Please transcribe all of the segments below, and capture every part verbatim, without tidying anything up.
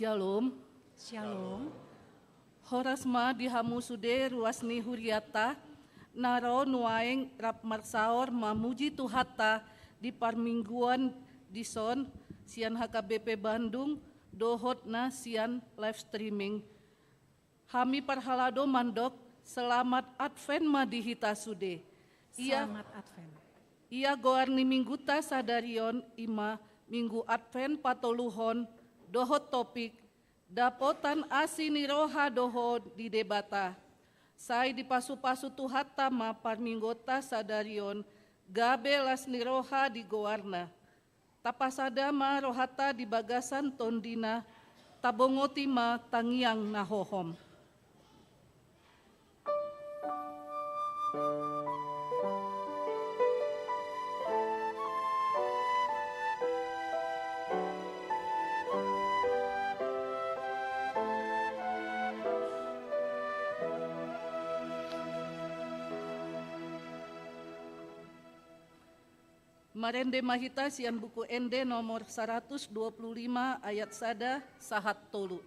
Shalom. Shalom. Horas ma di hamu sude ruas ni huriata, na ro nuaeng rap marsaor mamuji Tuhanta di parmingguan dison, sian H K B P Bandung, dohot na sian live streaming. Hami parhalado mandok, selamat Advent ma di hita sude. Ia, selamat Advent. Ia goar ni mingguta sadari on i ma Minggu Advent patoluhon, dohot topik, dapotan asi ni roha do ho di Debata. Sai dipasupasu Tuhanta ma parmingguta sadari on, gabe las ni roha di goarna. Tapasada ma rohanta di bagasan tondina, tabongoti ma tangiang na hohom. Marende ma hita sian Buku Ende nomor saratus dua puluh lima ayat sada sahat tolu.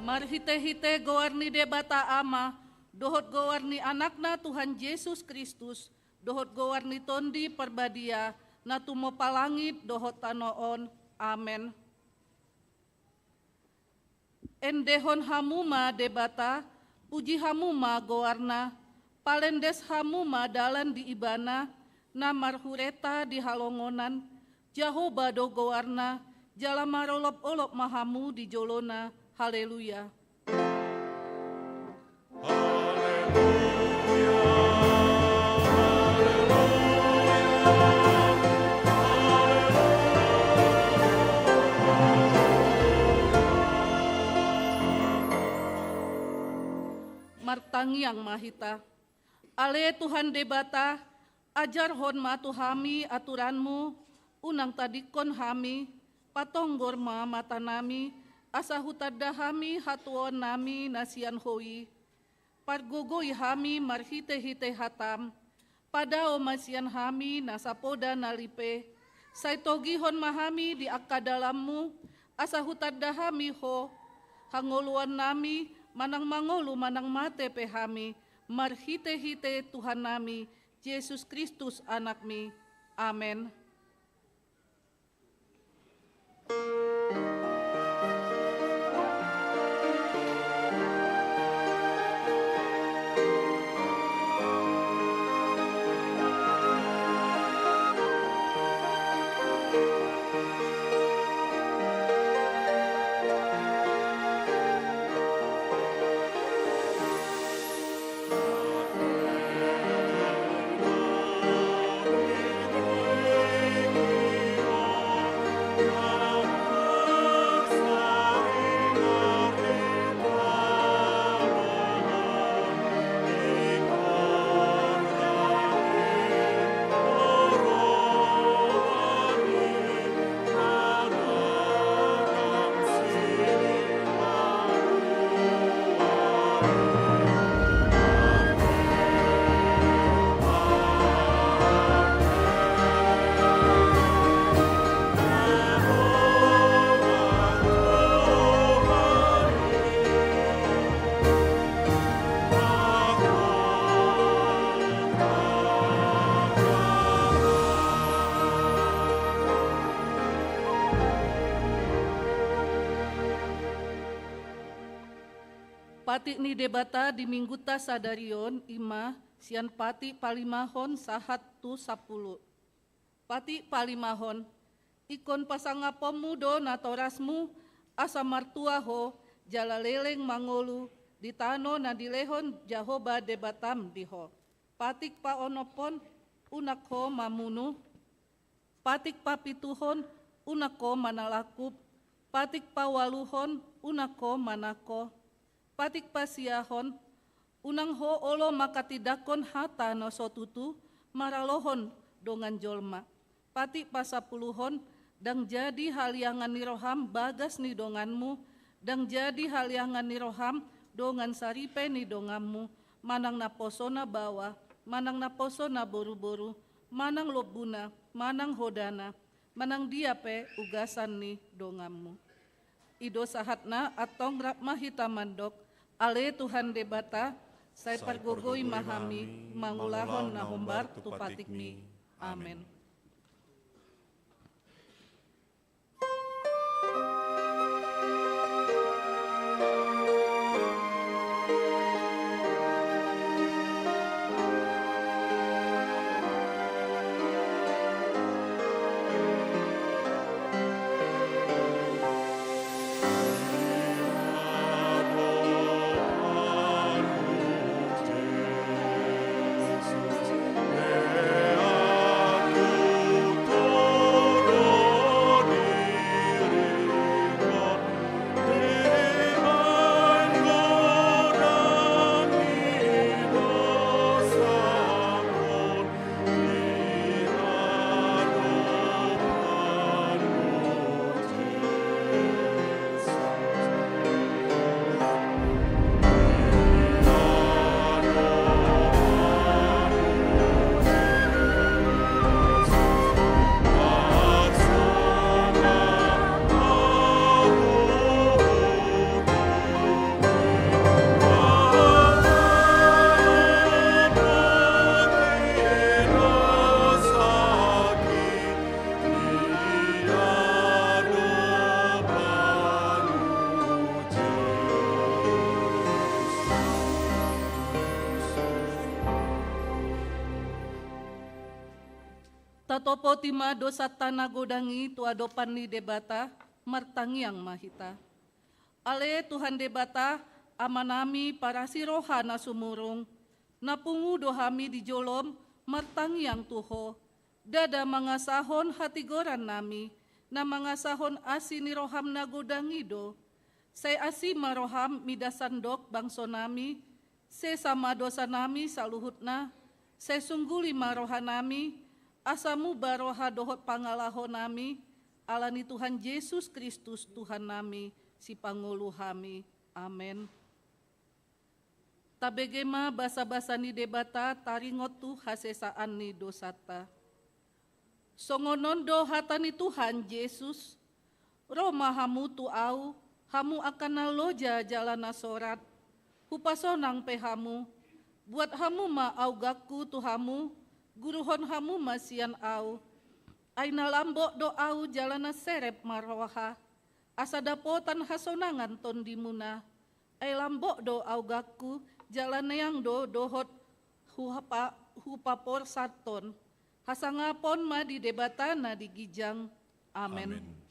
Marhitehite goar ni Debata Ama, dohot goar ni Anakna Tuhan Jesus Kristus, dohot goar ni Tondi Parbadia, na tumompa langit dohot tano on. Amen. Endehon hamu ma Debata, puji hamu ma goarna, palendes hamu ma dalan di Ibana, na marhureta di halongonan, Jahowa do goarna, jala marolopolop ma hamu di jolona. Haleluya. Martangiang ma hita. Ale Tuhan Debata, Ajarhon ma tu hami aturanmu, unang tadingkon hami, patonggor ma matanami, asa hutanda hami hatuaonnami na sian ho i. Pargogoi hami marhitehite hatam, padao ma sian hami na sapoda na lipe, sai togihon ma hami di angka dalanmu, asa hutanda hami ho, hangoluannami, manang mangolu manang mate pe hami, marhitehite Tuhannami, Jesus Kristus Anakmi. Amen. Patik ni Debata di Minggunta sadari on i ma sian patik palimahon sahat tu sampulu. Patik palimahon. Ingkon pasangaponmu do natorasmu, asa martua ho, jala leleng mangolu di tano na dilehon Jahowa Debatam di ho. Patik paonomhon, unang ho mamunu. Patik papituhon, unang ho manalangkup. Patik paualuhon, unang ho manangko. Patik pasiahon, unang ho olo mangkatindangkon hata na so tutu maralohon dongan jolma. Patik pasampuluhon, ndang jadi haliangan ni roham bagas ni donganmu, ndang jadi haliangan ni roham dongan saripe ni donganmu, manang naposona baoa, manang naposona boruboru, manang lombuna, manang hodana, manang dia pe ugasan ni donganmu. I do sahatna, antong rap ma hita mandok: Ale Tuhan Debata, sai pargogoi ma hami mangulahon na hombar tu patikmi. Amen. Tatopoti ma dosanta na godang i tu adopan ni Debata, martangiang ma hita. Ale Tuhan Debata, Amanami parasi roha na sumurung, na pungu do hami di jolom martangiang tu Ho, ndada mangasahon hatigorannami, na mangasahon asi ni roham na godang i do. Sai asi ma roham mida sandok bangsonami, sesa ma dosanami saluhutna, Sai sungguli ma rohanami, asa muba roha dohot pangalahonami, ala ni Tuhan Jesus Kristus Tuhannami, Sipangolu hami. Amen. Tabege ma basabasa ni Debata taringot tu hasesaan ni dosanta. Songon on do hata ni Tuhan Jesus: Ro ma hamu tu Ahu, hamu angka na loja jala na sorat, hupasonang pe hamu. Buat hamu ma augangku tu hamu, guruhon hamu ma sian Ahu. Ai na lambok do Ahu jala na serep ma roha, asa dapotan hasonangan tondimuna. Ai lambok do augangku, jala neang do dohot hupa-, hupaporsanhon. Hasangapon ma di Debata na di ginjang. Amen. Amen.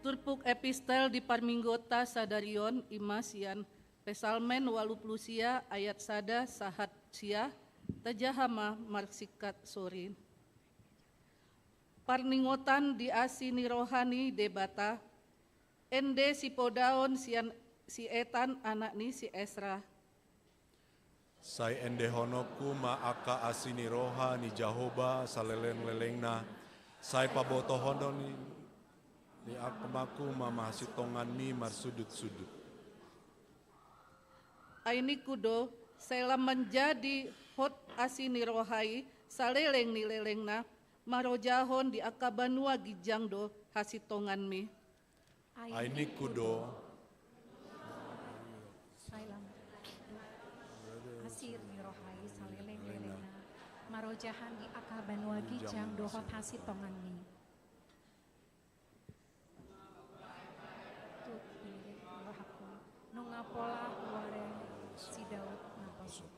Turpuk epistel di parmingguonta sadari on i ma sian Psalmen ualu pulu sia ayat sada sahat sia, tajaha ma marsingkat sori. Parningotan di asi ni roha ni Debata, ende sipodaon sian si Etan anak ni si Esra. Sai endehononku ma angka asi ni roha ni Jahowa saleleng-lelengna, sai pabotohonon ni, ni angka amangku ma hasintonganmi marsudutsudut. Ai ningku do, sai lam manjadi hot asi ni roha i saleleng ni lelengna, marojahon di angka banua ginjang do hasintonganmi. Ai ningku do, sai lam asi ni roha i saleleng-lelengna, marojahan di angka banua ginjang dohot hasintonganmi. Tu, di rohangku, nunga pola huareng si Daud naposo.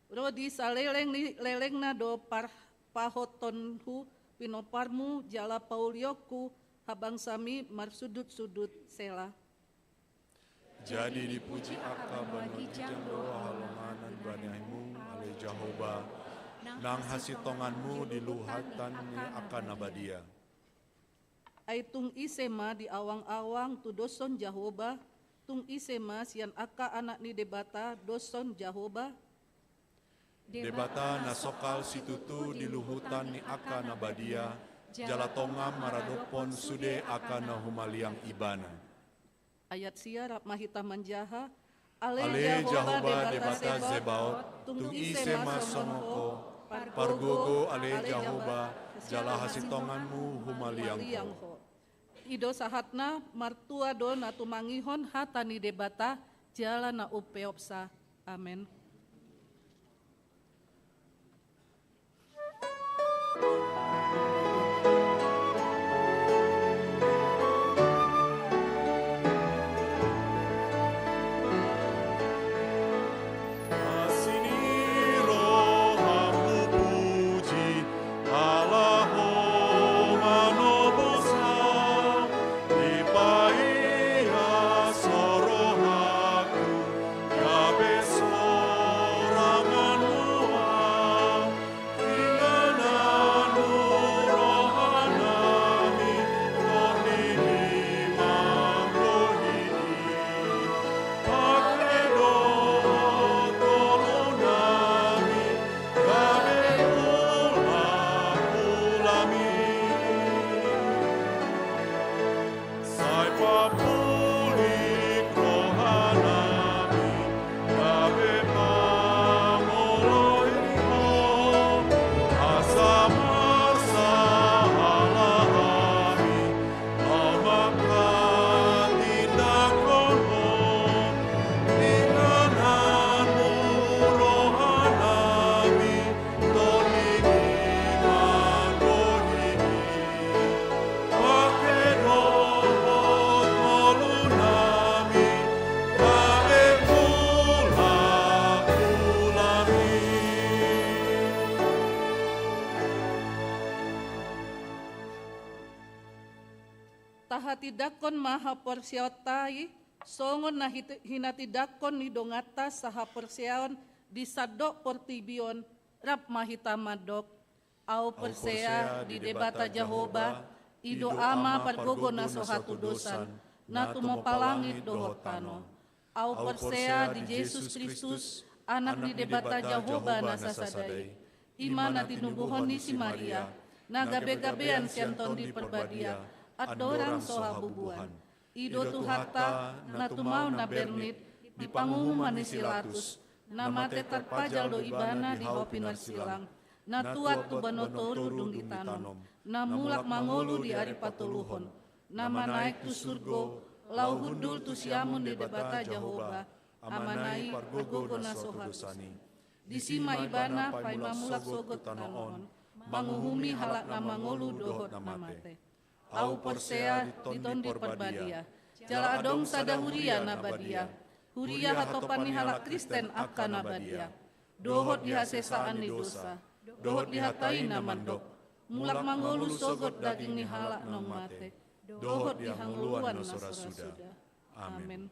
Ro di saleleng ni lelengna do par-, pahothononku pinomparmu jala paulionku habangsami marsudutsudut. Sela. Jadi dipuji angka banua ginjang do halongangan ni baniahimu, ale Jahowa, nang hasintonganmu di luhutan ni angka na badia. Ai tung ise ma di awang-awang tudoshon Jahowa, tung ise ma sian angka anak ni Debata doshon Jahowa? Debata na songkal situtu di luhutan ni angka na badia, jala tonga maradophon sude angka na humaliang Ibana. Ayat sia, rap ma hita manjaha. Ale Jahowa Debata Zebaot, tung ise ma songon Ho, pargogo ale Jahowa, jala hasintonganmu humaliang Ho. I do sahatna. Martua do na tumangihon hata ni Debata jala na umpeopsa. Amen. Asi ni rohamu puji, ala Ho manoboshon, dipaias rohangku, gabe so Tahatindangkon ma haporseaonta i, songon na hit-, hinatindangkon ni donganta sahaporseaon di sandok portibi on, rap ma hita mandok: Ahu porsea di Debata Jahowa, i do Ama pargogo na so hatudosan, na tumompa langit dohot tano. Ahu porsea di Jesus Kristus, Anak ni Debata Jahowa na sasada i. I ma na tinubuhon ni si Maria, na gabegabean sian Tondi Parbadia, andorang so habubuhan. I do Tuhanta, na tumaon na bernit, di panguhuman ni si Latus, na mate tarpajal do Ibana di hau pinarsilang, na tuat tu banua toru dung ditanom, na mulak mangolu di ari patoluhon, na manaek tu surgo, laho hundul tu siamun ni Debata Jahowa, Amana i pargogo na so hatudosan i. Disi ma Ibana paima mulak sogot tu tano on, manguhumi halak na mangolu dohot na mate. Ahu porsea di Tondi Parbadia, jala adong sada huria na badia, huria hatopan ni halak Kristen angka na badia, dohot di hasesaan ni dosa, dohot di hata i na mandok: Mulak mangolu sogot daging ni halak naung mate, dohot di hangoluan na so ra suda. Amen.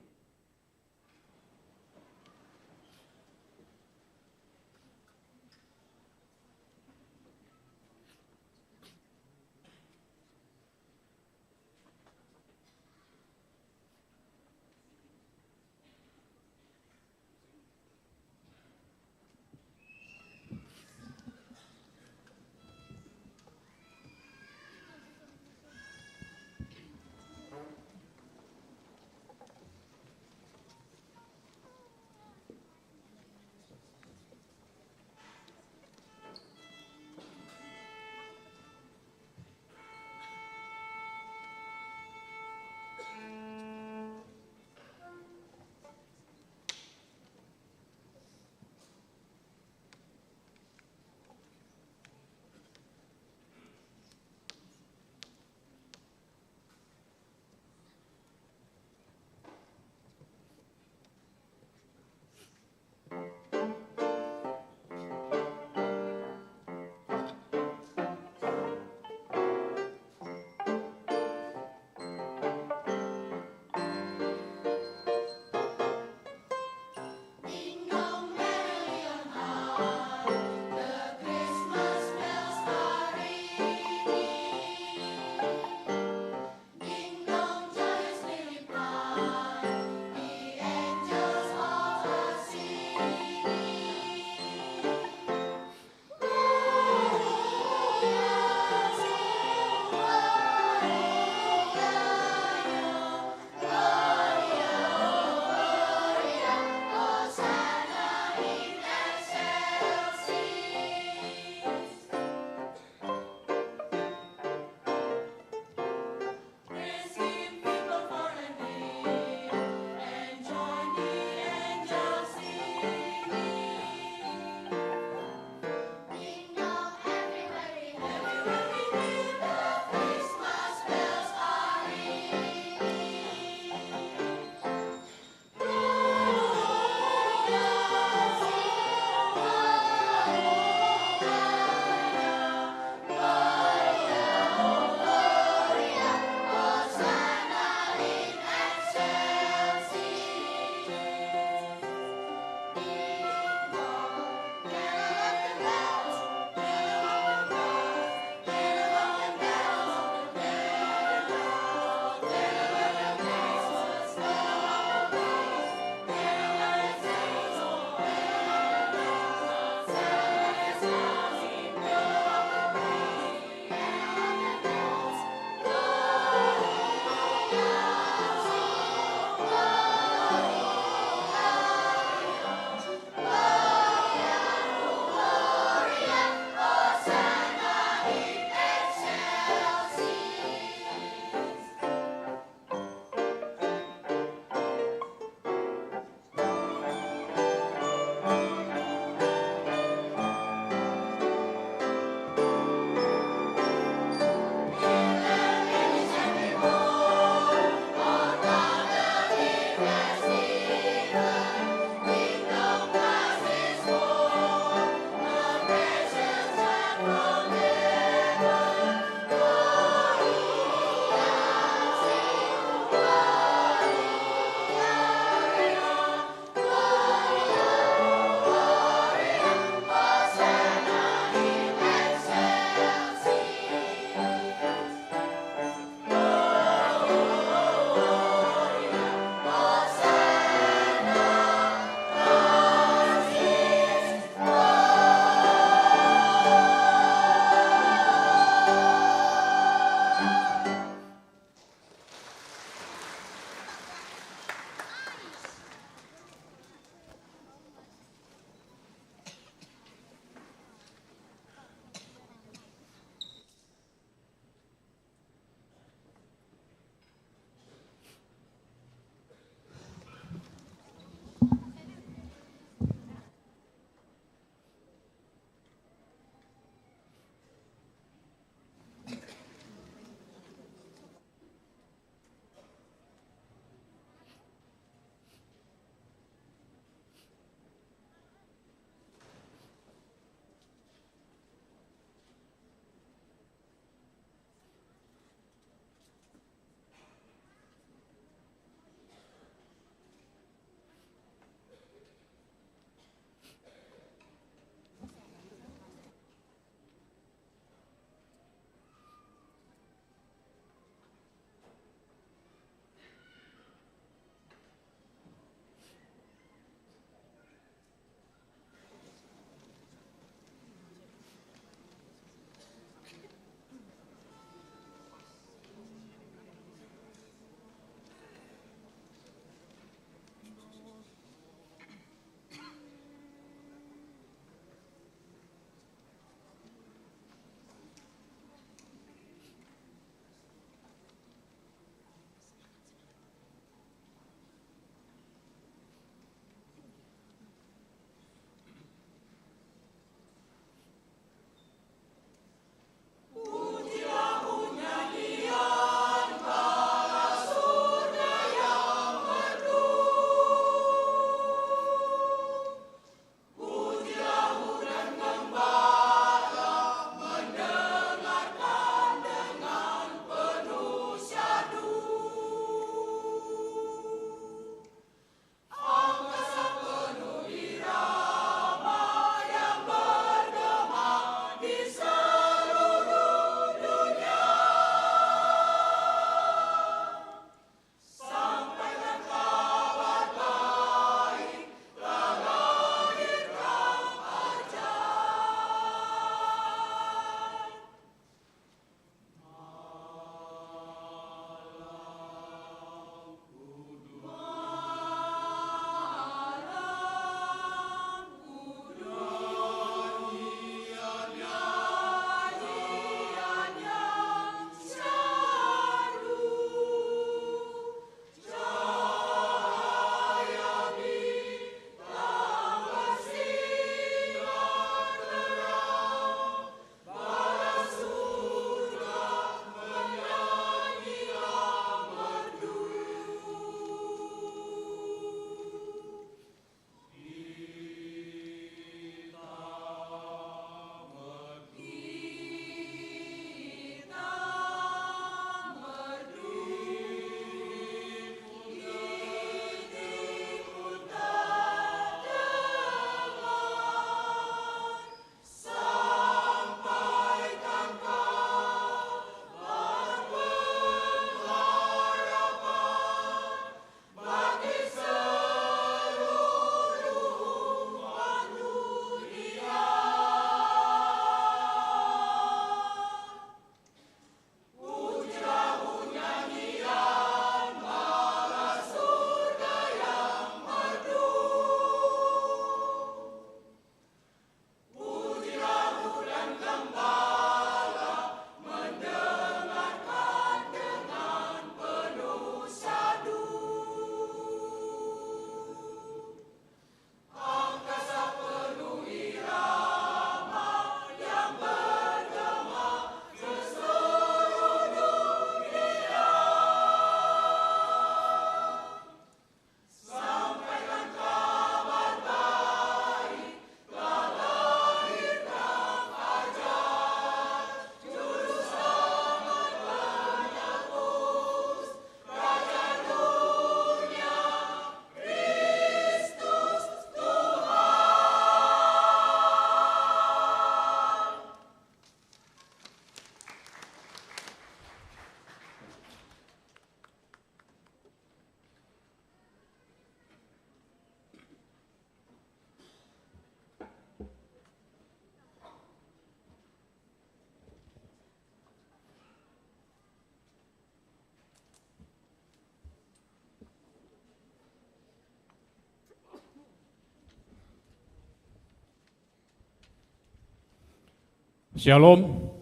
Syalom.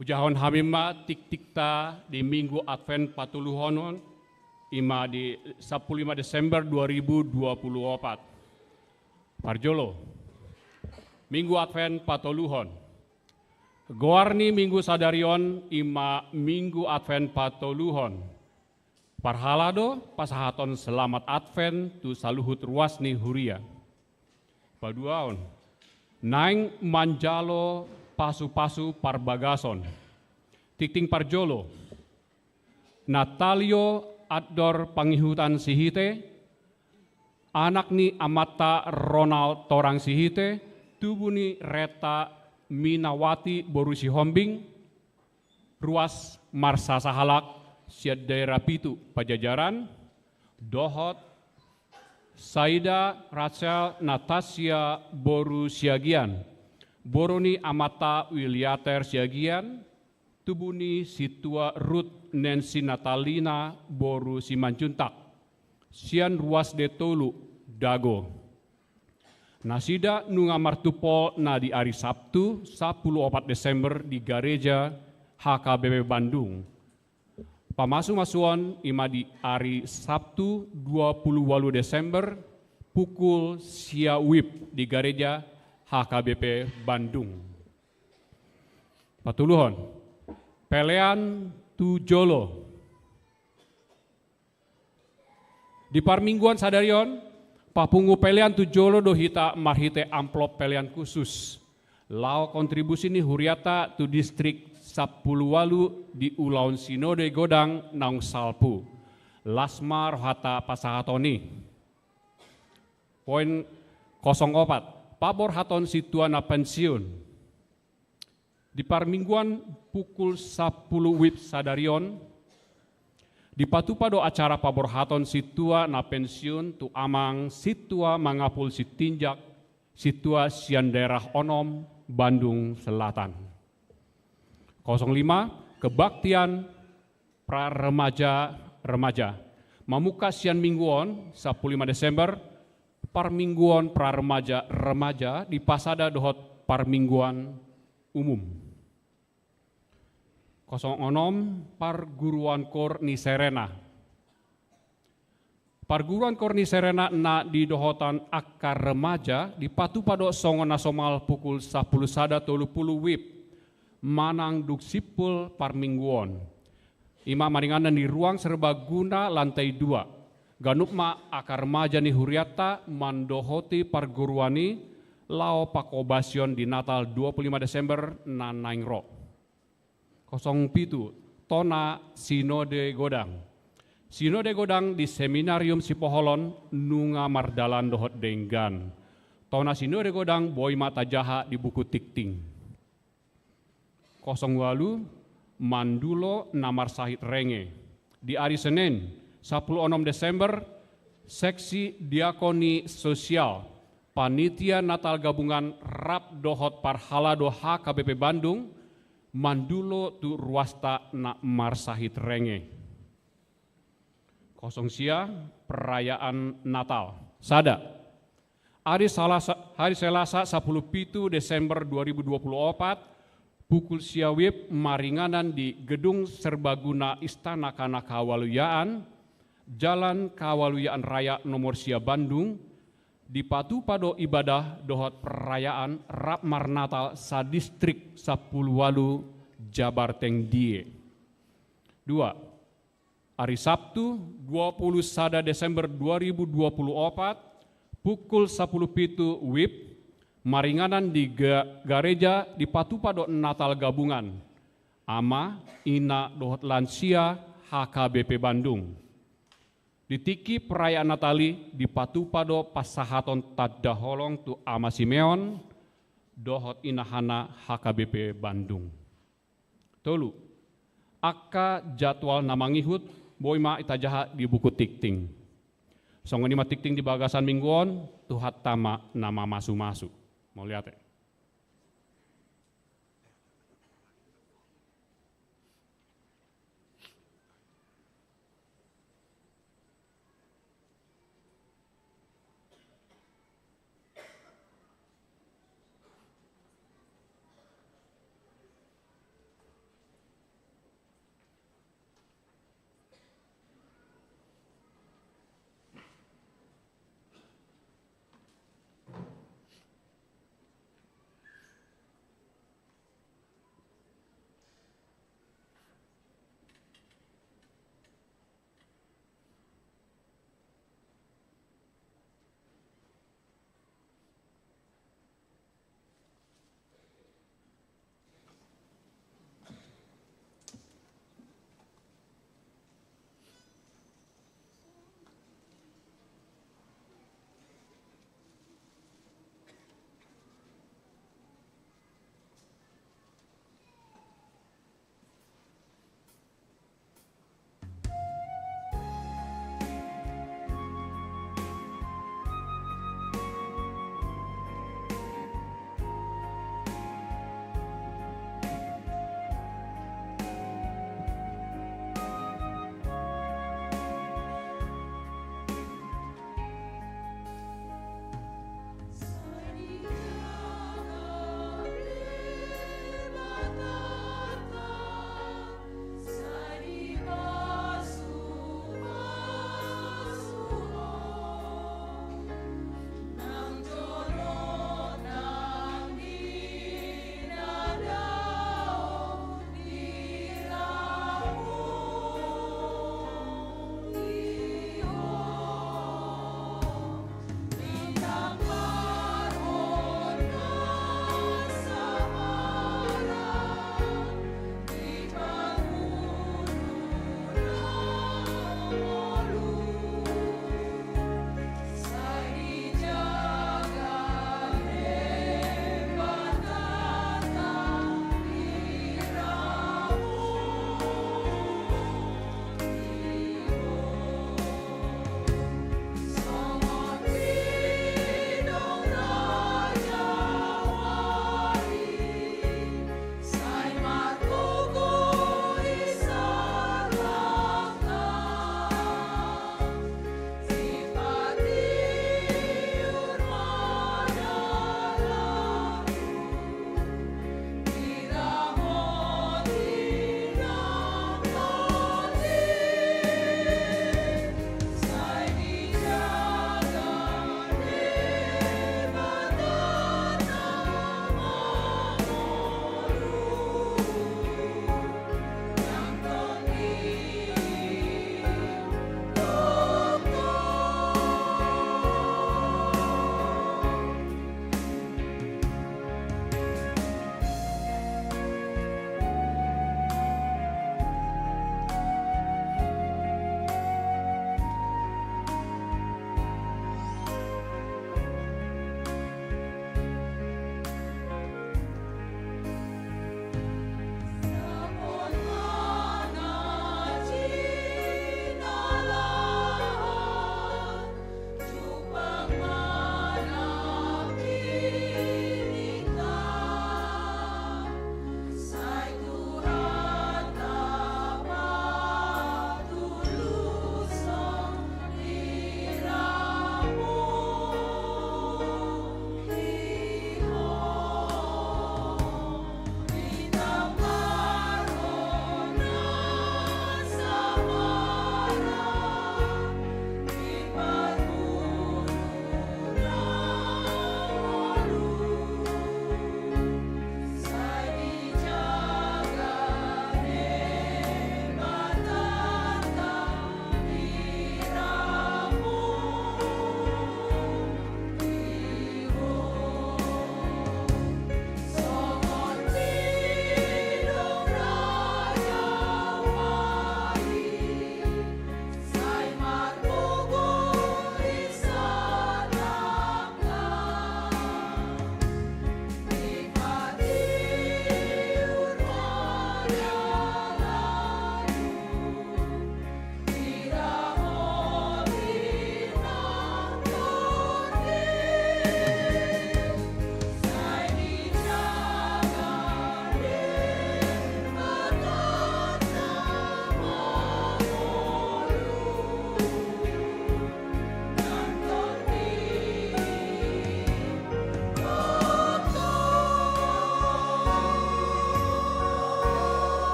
Hujahahon hami ma tiktikta di Minggu Advent patoluhon on, i ma di sampulu lima Desember dua ribu dua pulu opat. Parjolo, Minggu Advent patoluhon. Goar ni Minggu sadari on i ma Minggu Advent patoluhon. Parhalado pasahaton selamat Advent tu saluhut ruas ni huria. Paduahon, naeng manjalo pasupasu parbagason. Tikting parjolo, Natalio Andor Pangihutan Sihite, anak ni amanta Ronald Torang Sihite, tubu ni renta Minawati boru Sihombing, ruas marsasahalak sian daerah pitu Pajajaran, dohot Saida Rachel Natasia boru Siagian, boru ni amanta Wiliater Siagian, tubu ni sintua Ruth Nancy Natalina boru Simanjuntak, sian ruas de tolu Dago. Nasida nunga martumpol na di ari Sabtu, sampulu opat Desember di gareja H K B P Bandung. Pamasumasuon i ma di ari Sabtu, dua pulu ualu Desember, pukul sia wib di gareja H K B P Bandung. Patoluhon, pelean tu jolo. Di parmingguan sadari on, papungu pelean tu jolo do hita marhite amplop pelean khusus laho kontribusi ni huriata tu distrik sampulu ualu di ulaon Sinode Godang naung salpu. Las ma rohanta pasahaton i. Poin kosong opat, paborhaton sintua na pensiun. Di parmingguan pukul sampulu wib sadari on, dipatupa do acara paborhaton sintua na pensiun tu Amang Sintua Mangapul Sitinjak, sintua sian daerah onom, Bandung Selatan. Kosong lima, kebaktian pra remaja, remaja. Mamungka sian minggu on, sampulu lima Desember, parmingguon pra remaja, remaja dipasada dohot parmingguan umum. Kosong onom, parguruan koor ni Serena. Parguruan koor ni Serena na di dohotan angka remaja dipatupa do songon na somal pukul sampulu sada tolu pulu wib manang dung simpul parmingguon. I ma maringanan di ruang serbaguna lantai dua. Ganup ma angka remaja ni hurianta mandohoti parguruan i laho pangkobasion di Natal dua pulu lima Desember na naeng ro. Kosong pitu, tona Sinode Godang. Sinode Godang di Seminarium Sipoholon nunga mardalan dohot denggan. Tona Sinode Godang boi ma tajaha di buku tikting. Kosong ualu, mandulo na marsahit renge. Di ari Senen, sampulu onom Desember, seksi diakoni sosial, panitia Natal gabungan rap dohot parhalado H K B P Bandung, mandulo tu ruasta na marsahit renge. Kosong sia, perayaan Natal. Sada. Ari Salasa, hari Selasa sampulu pitu Desember dua ribu dua pulu opat, pukul sia wib maringanan di Gedung Serbaguna Istana Kana Kawaluiaan, Jalan Kawaluiaan Raya nomor sia Bandung, dipatupa do ibadah dohot perayaan rap marnatal sadistrik sampulu ualu Jabar Tengdie. Dua. Ari Sabtu, dua pulu sada Desember dua ribu dua pulu opat, pukul sampulu pitu wib, maringanan di ga-, gareja dipatupa do Natal gabungan, ama, ina dohot lansia H K B P Bandung. Di tingki perayaan Natal i dipatupa do pasahaton tanda holong tu Ama Simeon dohot Ina Hana H K B P Bandung. Tolu. Angka jadwal na mangihut boi ma itajaha di buku tikting. Songon i ma tikting di bagasan minggu on, Tuhanta ma na mamasumasu. Mauliate.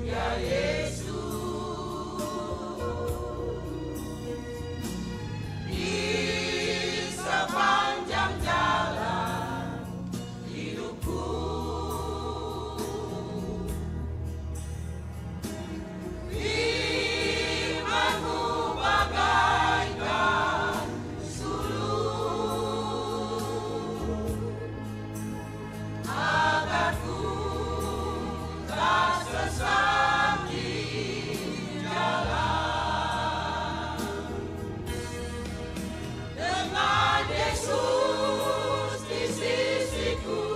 Ya Yesus, di sepanjang jalan hidupku, firman-Mu bagaikan suluh. Agar ku tak sesat di jalan. Dengan Yesus di sisiku,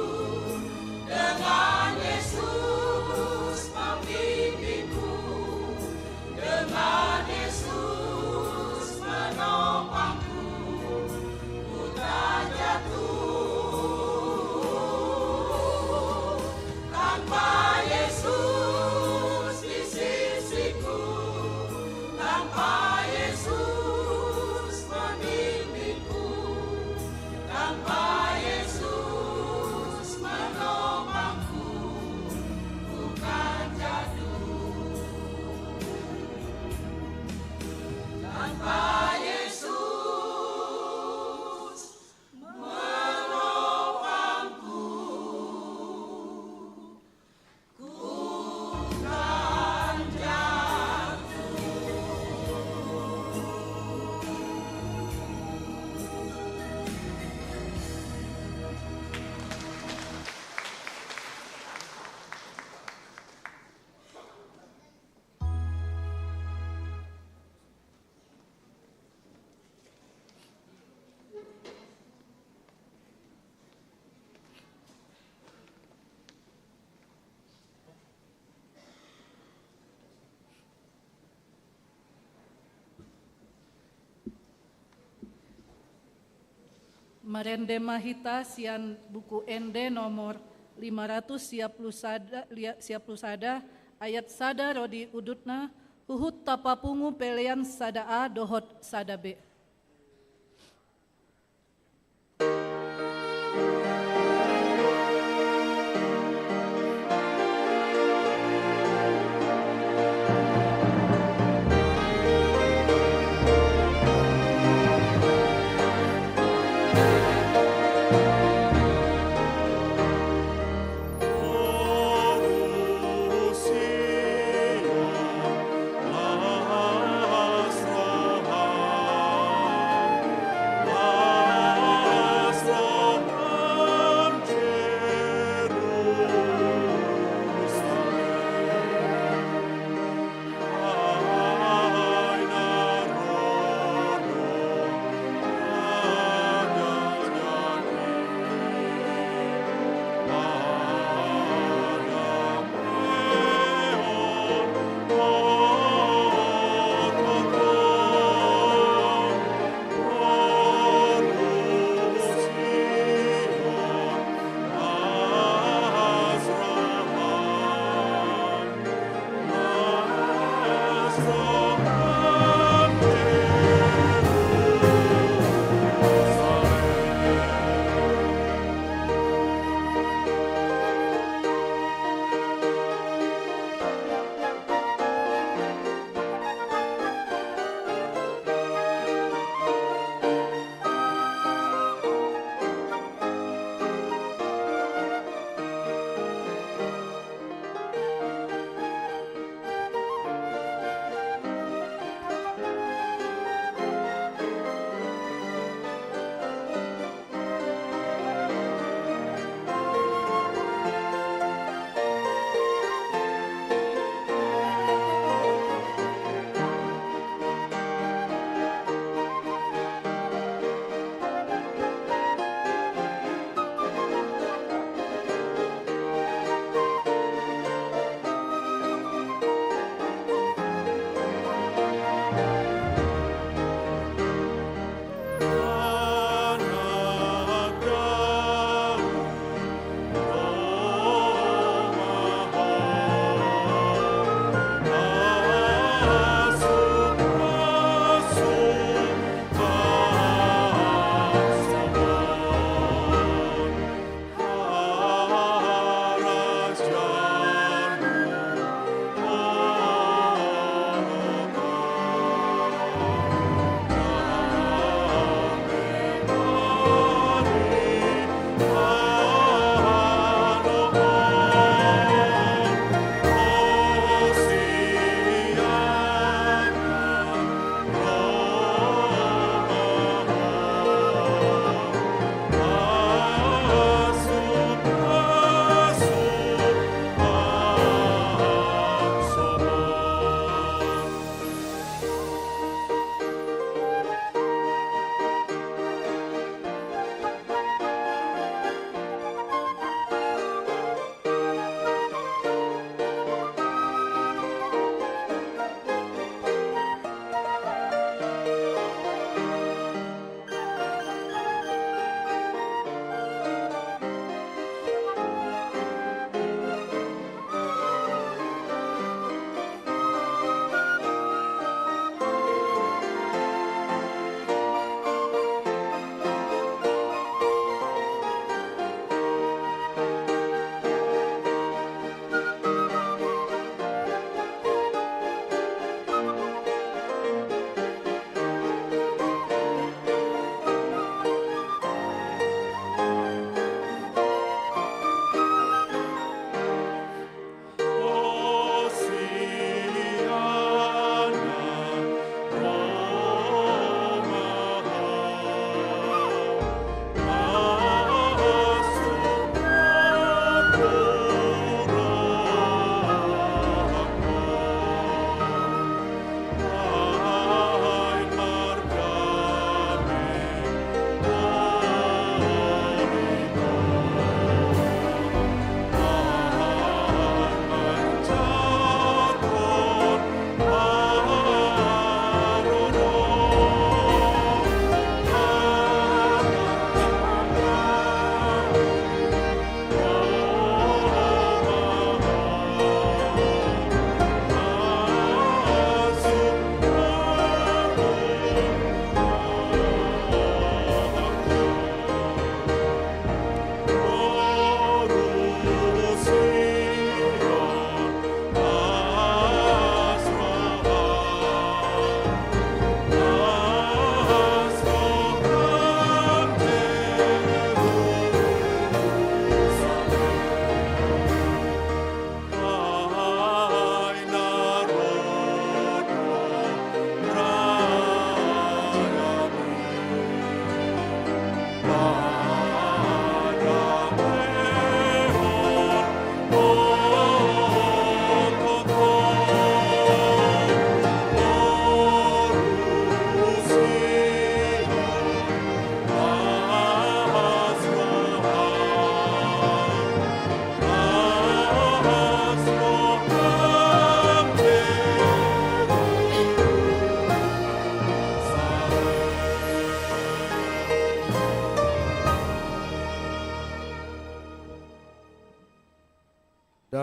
dengan Yesus membimbingku, dengan Yesus menopangku, ku tak jatuh. Tanpa Yesus di sisiku, tanpa Yesus membimbingku, tanpa Yesus menopangku, ku kan jatuh. Tanpa Yesus menopangku, ku kan jatuh. Marende ma hita sian Buku Ende nomor lima ratus sia pulu sada, lia-, sia pulu sada, ayat sada ro di udutna, huhut tapapungu pelean sada A dohot sada B.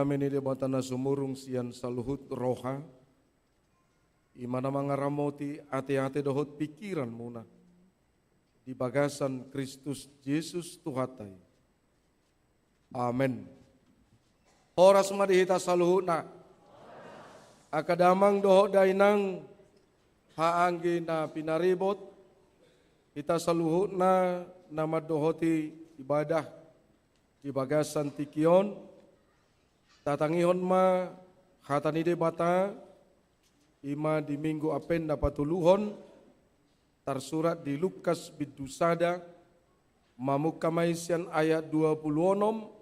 Dame ni Debata na sumurung sian saluhut roha, i ma na mangaramoti ateate dohot pingkiranmuna di bagasan Kristus Jesus Tuhanta i. Amen. Horas ma di hita saluhutna. Angka damang dohot dainang, haanggi na pinaribot, hita saluhutna na mandohoti ibadah di bagasan tingki on, tatangihon ma hata ni Debata, i ma di Minggu Advent na patoluhon, tarsurat di Lukas bindu sada, mamungka ma i sian ayat dua pulu onom,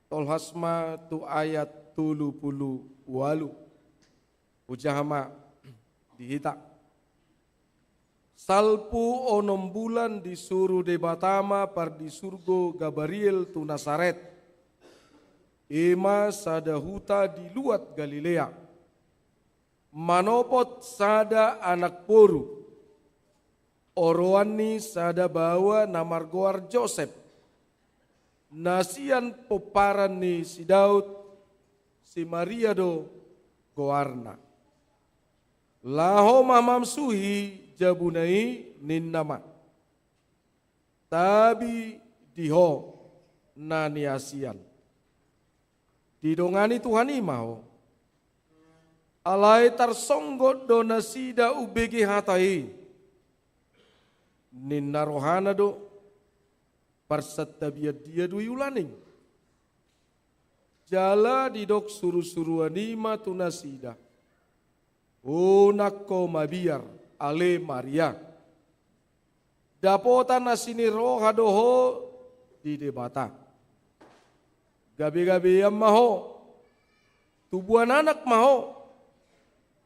tolhas ma tu ayat tolu pulu ualu. Hujaha ma di hita. Salpu onom bulan disuru Debata ma pardisurgo Gabriel tu Nasaret, i ma sada huta di luat Galilea, manopot sada anak boru, oroan ni sada baoa na margoar Josep, na sian pomparan ni si Daud, si Maria do goarna. Laho ma mamasuhi jabuna i, ninna ma: Tabi di ho na niasian, didongani Tuhan i ma ho. Alai tarsonggot do nasida umbege hata i. Ninna rohana do: Parsantabian dia do i ulaning? Jala didok surusuruan i ma tu nasida: Unang ho mabiar, ale Maria. Dapotan asi ni roha do ho di Debata. Gabegabean ma ho, tubuan anak ma ho.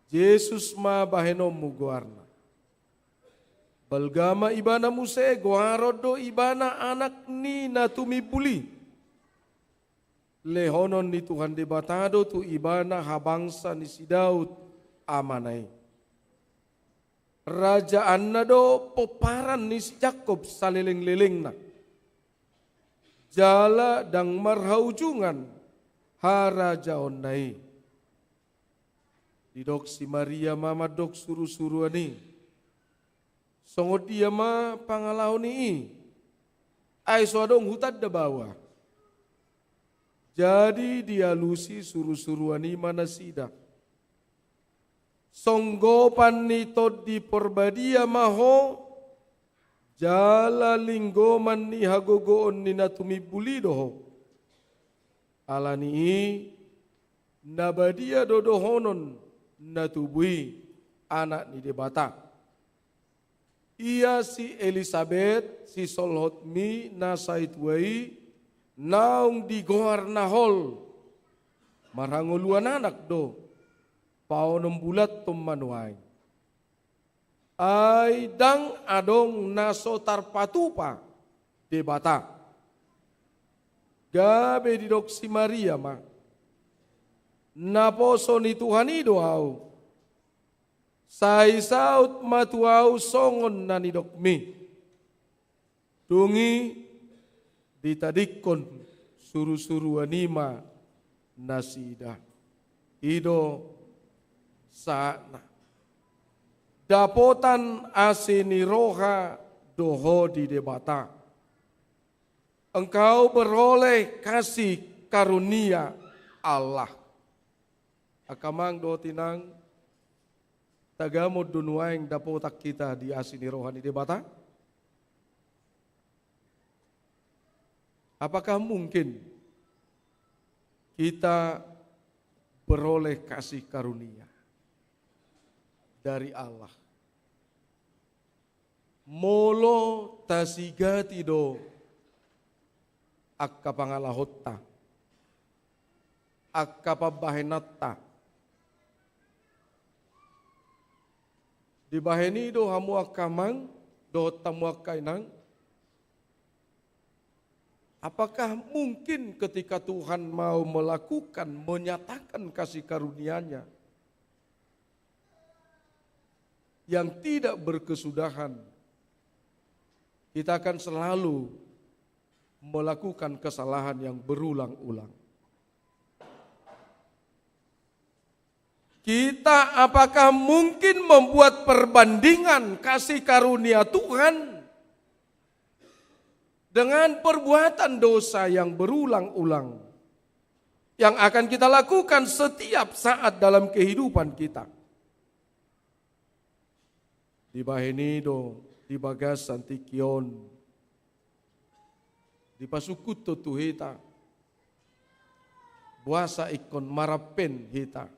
Jesus ma bahenonmu goarna. Balga ma ibana muse, goaron do ibana anak ni na tumimbul i. Lehonon ni Tuhan Debata do tu ibana habangsa ni si Daud amana i. Rajaanna do pomparan ni si Jakkob salelenglelengna. Jala ndang marhaujungan harajaonna i. Didok si Maria ma mandok surusuruan i: Songon dia ma pangalaho ni i? Ai so adong hutanda baoa. Jadi dialusi surusuruan i ma nasida: Songgopan ni Tondi Porbadia ma ho, jala linggoman ni hagogoon ni na tumimbul i do ho. Ala ni i, na badia do dohonon na tubu i Anak ni Debata. Ia si Elisabet, sisolhotmi na sai tua i, naung digoar na hol, marhangoluan anak do, paonom bulan ton ma nuaeng. Ai ndang adong na so tarpatupa Debata. Gabe didok si Maria ma: Naposo ni Tuhan i do ahu. Sai saut ma tu ahu songon na nidokmi. Dung i ditadingkon surusuruan i ma nasida. I do saatna. Dapotan asi ni roha do ho di Debata. Engkau beroleh kasih karunia Allah. Angka amang dohot inang, tagamon do nuaeng dapotan hita di asi ni roha ni Debata? Apakah mungkin kita beroleh kasih karunia dari Allah? Molo tasigati do angka pangalahonta, angka pambahenanta. Dibahen i do hamu angka amang dohot hamu angka inang, apakah mungkin ketika Tuhan mau melakukan, menyatakan kasih karunia-Nya yang tidak berkesudahan, kita akan selalu melakukan kesalahan yang berulang-ulang? Kita apakah mungkin membuat perbandingan kasih karunia Tuhan dengan perbuatan dosa yang berulang-ulang yang akan kita lakukan setiap saat dalam kehidupan kita? Dibahen i do di bagasan tingki on dipasungkun tu hita, boasa ingkon marapel hita?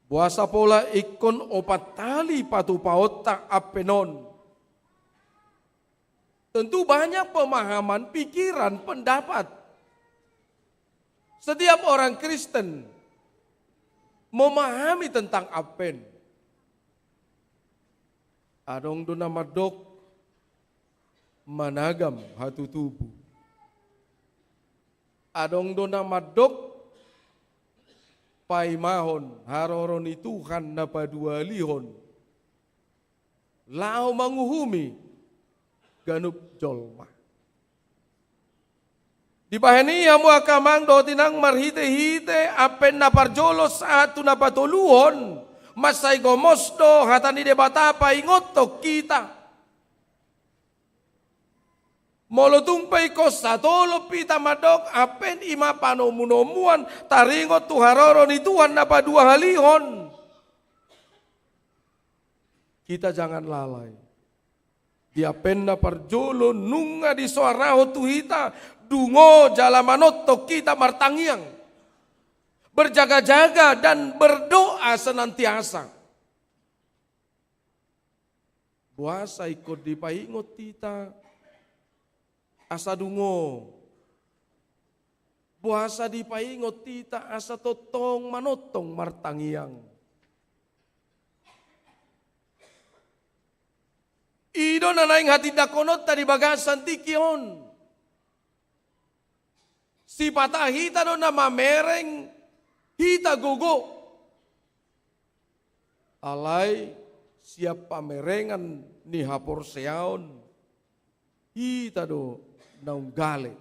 Boasa pola ingkon opat hali patupaonta apel on? Tentu banyak pemahaman, pikiran, pendapat. Setiap orang Kristen memahami tentang apel. Adong do na mandok managam hatutubu. Adong do na mandok paimahon haroro ni Tuhan na paduahalihon laho manguhumi ganup jolma. Dibahen i hamu angka amang dohot inang, marhitehite apel na parjolo sahat tu na patoluhon, mansai gomos do hata ni Debata paingothon hita. Molo tung pe ingkon satolop hita mandok apel i ma panomunomuan taringot tu haroro ni Tuhan na paduahalihon, hita jangan lalai. Di apel na parjolo nunga disoarahon tu hita, dungo jala manongtong hita martangiang, berjaga-jaga dan berdoa senantiasa. Boasa ingkon dipaingot hita asa dungo? Boasa dipaingot hita asa tongtong manongtong martangiang? I do na naeng hatindangkononta di bagasan tingki on. Sipata hita do na mamereng hita gogo. Alai sian pamerengan ni haporseaon hita do naung gale.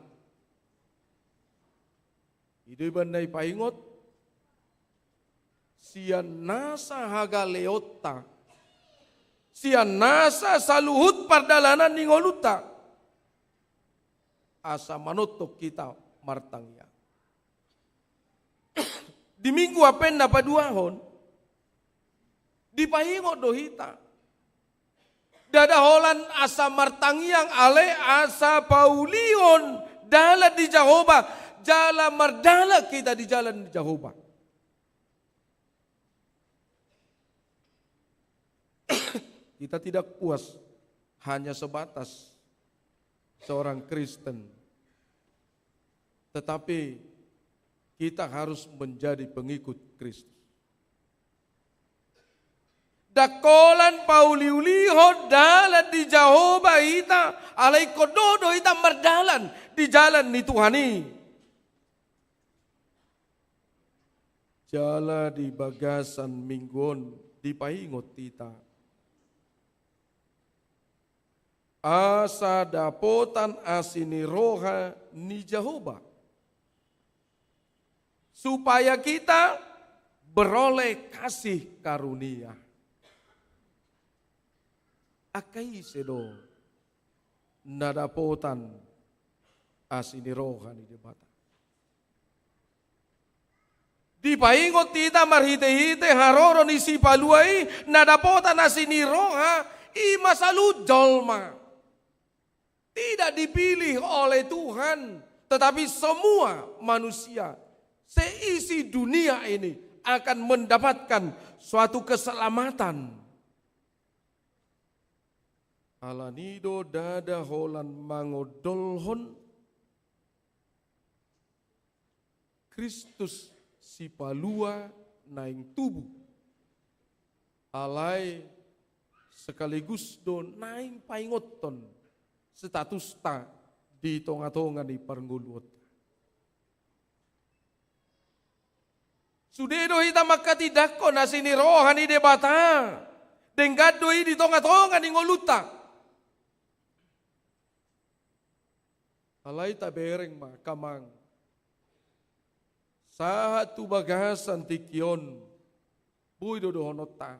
I do umbahen na dipaingot, sian nasa hagaleonta, sian nasa saluhut pardalanan ni ngolunta, asa manongtong hita martangiang. Di minggu apel na paduahon, dipaingot do hita, ndada holan asa martangiang, alai asa paulihon dalan ni Jahowa, jala mardalan hita di jalan ni Jahowa. Kita tidak puas hanya sebatas seorang Kristen, tetapi kita harus menjadi pengikut Kristus. Ndang holan pauliulihon dalan ni Jahowa hita, alai ingkon dohot do hita mardalan di jalan ni Tuhan i. Jala di bagasan minggu on dipaingot hita asa dapotan asi ni roha ni Jahowa, supaya kita beroleh kasih karunia. Angka ise do na dapotan asi ni roha ni Debata? Dipaingot hita marhitehite haroro ni Sipalua i, na dapotan asi ni roha i ma saluhut jolma. Tidak dipilih oleh Tuhan, tetapi semua manusia seisi dunia ini akan mendapatkan suatu keselamatan. Alani do ndada holan mangondolhon Kristus Sipalua naeng tubu, alai sekaligus do naeng paingothon statusta di tongatonga ni parngoluonta. Sude do hita manghatindanghon asi ni roha ni Debata, denggan do i di tongatonga ni ngolunta. Alai tabereng ma, angka amang, Sahat tu bagasan tingki on, boi do dohononta.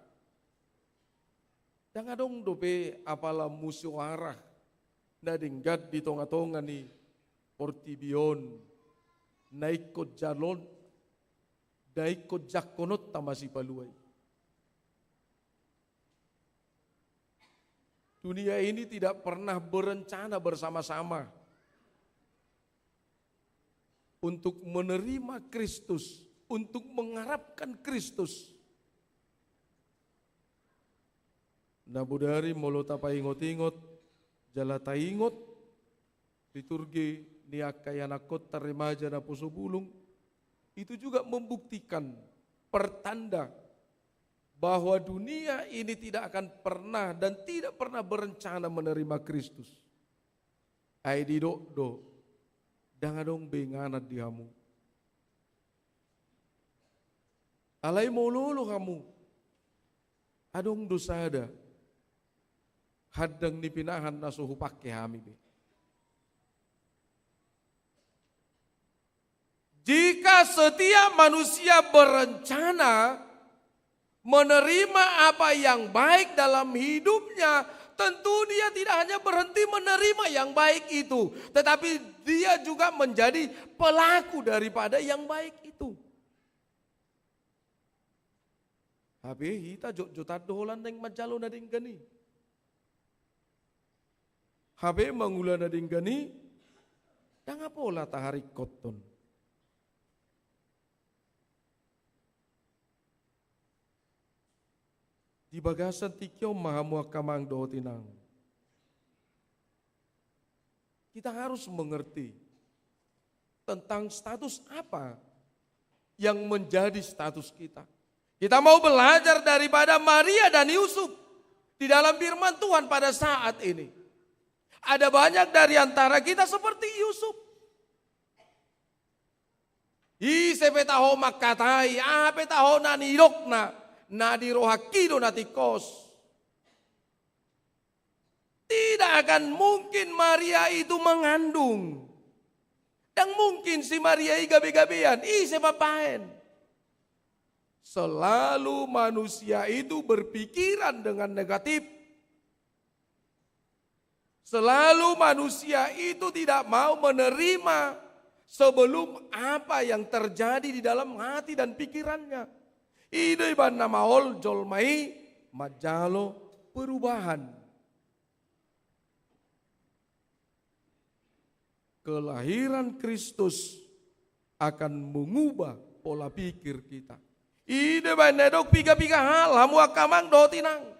Ndang adong dope apala musoarah na denggan di tongatonga ni portibi on, na ingkon jalo-, na ingkon jangkononta ma Sipalua i. Dunia ini tidak pernah berencana bersama-sama untuk menerima Kristus, untuk mengharapkan Kristus. Na bodari molo tapaingot-ingot, jala taingot liturgi ni angka ianakhonta remaja naposo bulung, itu juga membuktikan, pertanda bahwa dunia ini tidak akan pernah dan tidak pernah berencana menerima Kristus. Ai didok do, ndang adong be inganan di hamu. Alai molo olo hamu, adong do sada handang ni pinahan na so hupangke hami be. Jika setiap manusia berencana menerima apa yang baik dalam hidupnya, tentu dia tidak hanya berhenti menerima yang baik itu, tetapi dia juga menjadi pelaku daripada yang baik itu. Hape hita jotjotan do holan naeng manjalo na denggan i. Hape mangula na denggan i, ndang pola taharingkothon. Di bagasan tingki on ma hamu angka amang dohot inang. Kita harus mengerti tentang status apa yang menjadi status kita. Kita mau belajar daripada Maria dan Yusuf di dalam firman Tuhan pada saat ini. Ada banyak dari antara kita seperti Yusuf. Ise pe taho mangkatai, aha pe taho na nidokna, na di rohangki do na tingkos. Tidak akan mungkin Maria itu mengandung. Ndang mungkin si Maria i gabe-gabean, ise mambahen. Selalu manusia itu berpikiran dengan negatif. Selalu manusia itu tidak mau menerima sebelum apa yang terjadi di dalam hati dan pikirannya. I do ibana maol jolma i manjalo perubahan. Kelahiran Kristus akan mengubah pola pikir kita. I do ibana didok piga-piga hal, hamu angka amang dohot inang.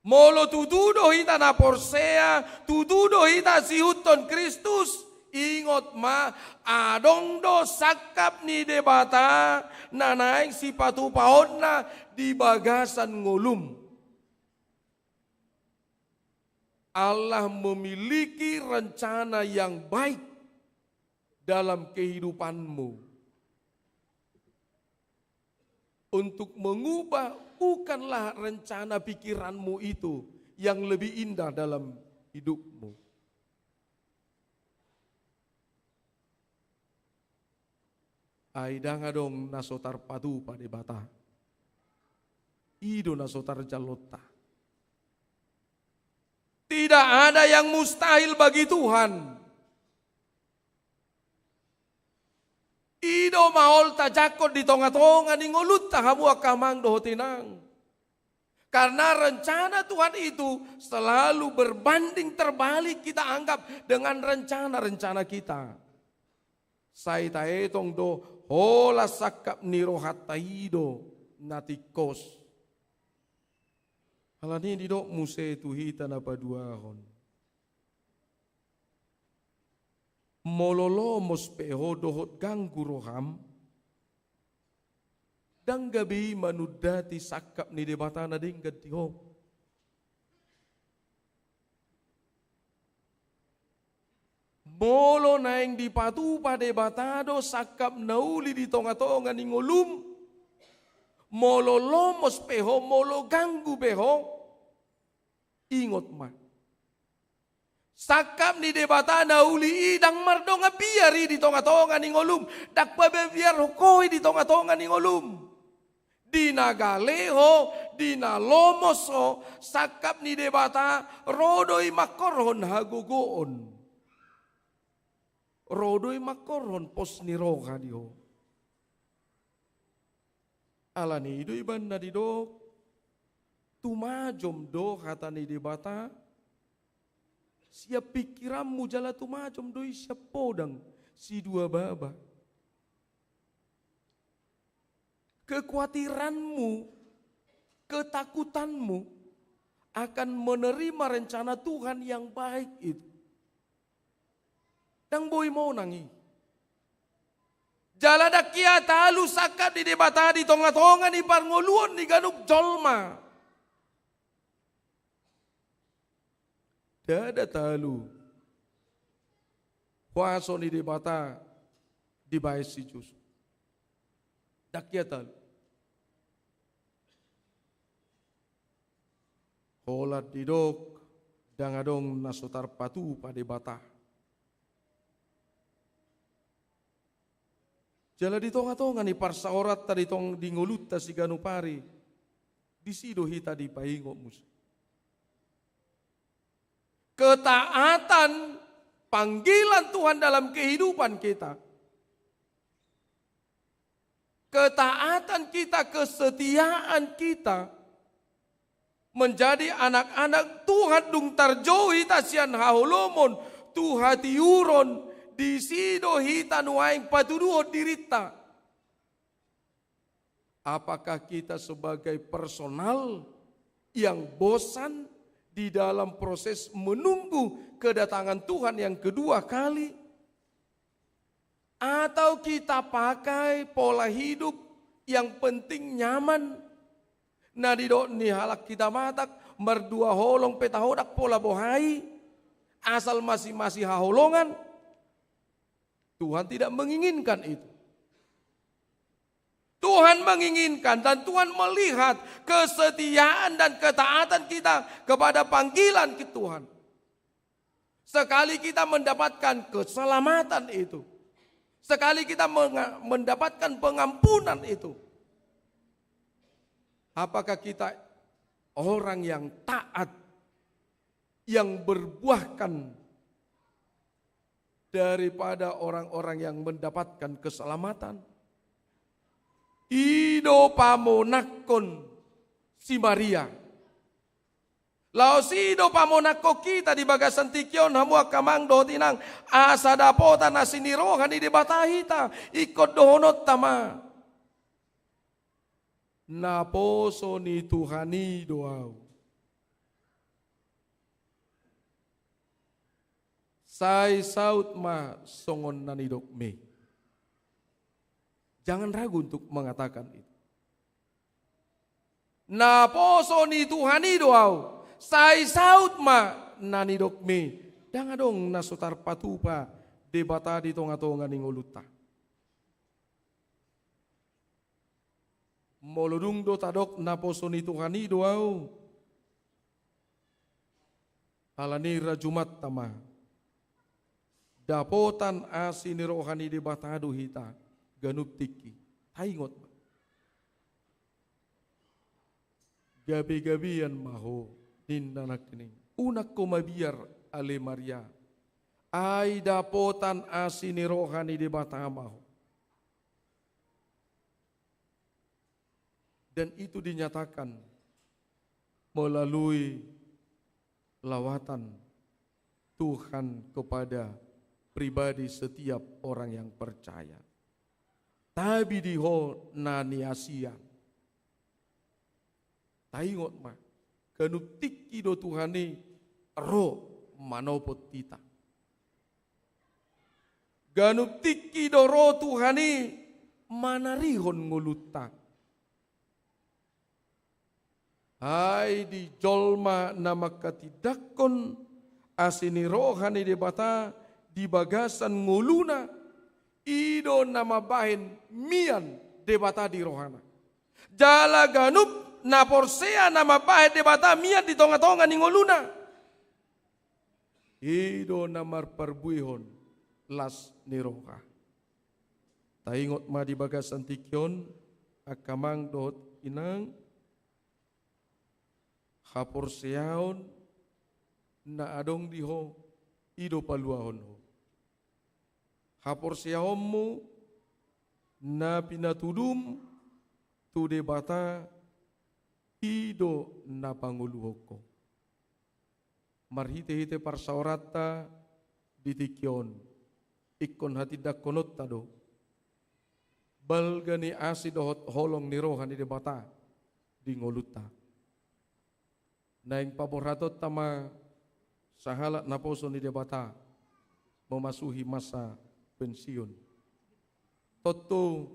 Molo tutu do hita na porsea, tutu do hita siihuthon Kristus, ingot ma, adong do sangkap ni Debata na naeng sipatupaonna di bagasan ngolum. Allah memiliki rencana yang baik dalam kehidupanmu. Untuk mengubah bukanlah rencana pikiranmu itu yang lebih indah dalam hidupmu. Ai ndang adong na so tarpatupa Debata. I do na so tarjallonta. Tidak ada yang mustahil bagi Tuhan. I do maol tajangkon di tongatonga ni ngolunta hamu angka amang dohot inang. Karena rencana Tuhan itu selalu berbanding terbalik kita anggap dengan rencana-rencana kita. Sai taetong do holan sangkap ni rohanta i do na tingkos. Alani i didok muse tu hita na paduahon. Molo lomos pe ho dohot ganggu roham, ndang gabe i manundati sangkap ni Debata na denggan di ho. Molo naeng dipatupa Debata do sangkap na uli di tongatonga ni ngolum, molo lomos pe ho, molo ganggu pe ho, ingot ma. Sangkap ni Debata na uli i ndang mardongan biar i di tonga-tonga ni ngolum, ndang pabiarhon ho i di tonga-tonga ni ngolum. Di na gale ho, di na lomos ho, sangkap ni Debata ro do i mangkorhon hagogoon. Ro do i mangkorhon pos ni roha di ho. Alani i do ibana didok, tumajom do hata ni Debata sian pingkiranmu, jala tumajom do i sian podang sidua baba. Kekhawatiranmu, ketakutanmu akan menerima rencana Tuhan yang baik itu. Ndang boi monang i. Jala ndang hea talu sangkap ni Debata di tonga-tonga ni parngoluon ni ganup jolma. Ndada talu kuaso ni Debata dibahen si Josua. Ndang hea talu. Holan didok, ndang adong na so tarpatupa Debata. Jala di tonga-tonga ni parsaoranta di tong-, di ngolunta siganup ari, disi do hita dipaingot muse. Ketaatan panggilan Tuhan dalam kehidupan kita. Ketaatan kita, kesetiaan kita menjadi anak-anak Tuhan, dung tarjou hita sian haholomon tu hatiuron, disi do hita nuaeng patuduhon dirinta. Apakah kita sebagai personal yang bosan di dalam proses menunggu kedatangan Tuhan yang kedua kali? Atau kita pakai pola hidup yang penting nyaman? Na didok ni halak hita Batak, mardua holong pe taho ndang pola boha i, asal masi-masi haholongan. Tuhan tidak menginginkan itu. Tuhan menginginkan dan Tuhan melihat kesetiaan dan ketaatan kita kepada panggilan ke Tuhan. Sekali kita mendapatkan keselamatan itu, sekali kita menga-, mendapatkan pengampunan itu, apakah kita orang yang taat, yang berbuahkan daripada orang-orang yang mendapatkan keselamatan? I do pamonangkon si Maria. Laos i do pamonangkon hita di bagasan tingki on, hamu angka amang dohot inang, asa dapotan asi ni roha ni Debata hita. Ingkon dohononta ma: Naposo ni Tuhan i do ahu. Sai saut ma songon na nidokmi. Jangan ragu untuk mengatakan itu. Naposo ni Tuhan i do ahu, sai saut ma na nidokmi. Ndang adong na so tarpatupa Debata di tonga-tonga ni ngolunta. Molo dung do tadok naposo ni Tuhan i do ahu, alani i rajumanta ma, dapotan asi ni roha ni Debata do hita ganup tingki. Taingot ma. Gabe-gabean ma ho, ninna nangkining. Unang ho mabiar, ale Maria. Ai dapotan asi ni roha ni Debata ma ho. Dan itu dinyatakan melalui lawatan Tuhan kepada pribadi setiap orang yang percaya. Tabi di ho na niasian. Taingot ma, ganup tingki do Tuhan i ro manopot hita. Ganup tingki do ro Tuhan i manarihon ngolunta. Ai di jolma na mangkatindangkon asi ni roha ni Debata di bagasan ngoluna, i do na mambahen mian Debata di rohana. Jala ganup na porsea na mambahen Debata mian di tonga-tonga ni ngoluna. I do na marparbuehon las ni roha. Taingot ma di bagasan tingki on, angka amang dohot inang, haporseaon na adong di ho, i do paluahon ho. Haporseaonmu na pinatudum tu Debata, i do na pangoluhon ho. Marhite-hite parsaoranta di tingki on, ingkon hatindangkononta do balga ni asi dohot holong ni roha ni Debata di ngolunta. Naeng paborhatonta ma sahalak naposo ni Debata memasuki masa pensiun. Tontu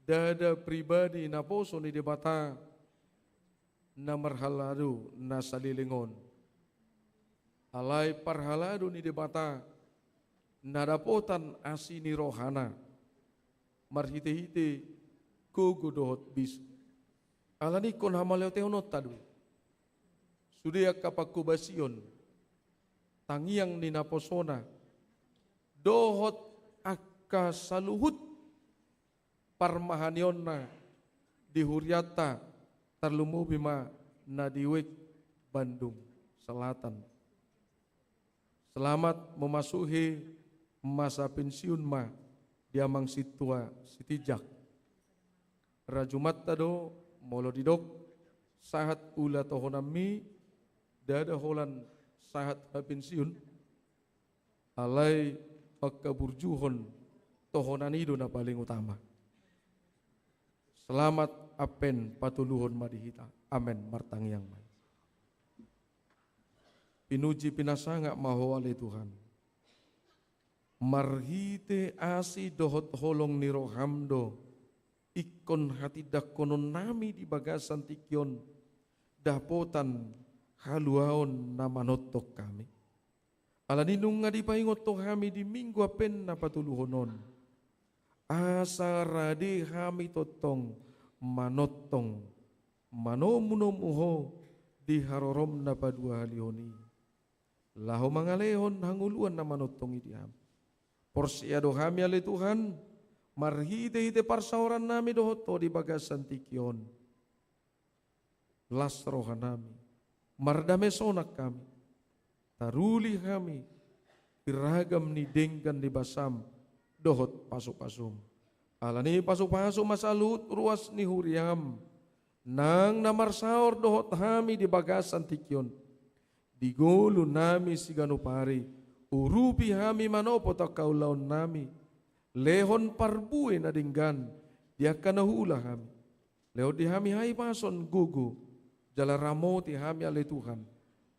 ndada pribadi naposo ni Debata na marhalado na saleleng on. Alai parhalado ni Debata na dapotan asi ni rohana marhite-hite gogo dohot bisu. Alani ingkon hamauliatehononta do sude angka panghobasion, tangiang ni naposona, dohot angka saluhut parmahanionna di hurianta, tarlumobi ma na di Wijk Bandung Selatan. Selamat memasuki masa pensiun ma di amang sintua Sitinjak. Rajumanta do molo didok sahat ula tohonanmi, ndada holan sahat hapensiun. Alai mangkaburjuhon tohonan i do na paling utama. Selamat ampen patoluhon ma di hita. Amen. Martangiang ma. Pinuji pinasangap ma Ho ale Tuhan. Marhite asi dohot holong ni roham do ingkon hatindangkononnami di bagasan tingki on dapotan haluaon na manongtong hami. Alani nunga dipaingot Ho hami di Minggu ampen na patoluhon on, asa rade hami tongtong manongtong, manomu-nomu Ho di harorom na paduahalihon i, laho mangalehon hangoluan na manongtong i di hami. Porsea do hami ale Tuhan, marhite-hite parsaorannami dohot Ho di bagasan tingki on, las rohanami, mardame sonang hami, taruli hami di ragam ni denggan ni basam dohot pasu-pasum. Alani pasu-pasu ma saluhut ruas ni huriam, nang na marsaor dohot hami di bagasan tingki on. Di ngolunami siganup ari, urupi hami manopot angka ulaonnami, lehon parbue na denggan di angka na huula hami. Lehon di hami hahipason, gogo, jala ramoti hami ale Tuhan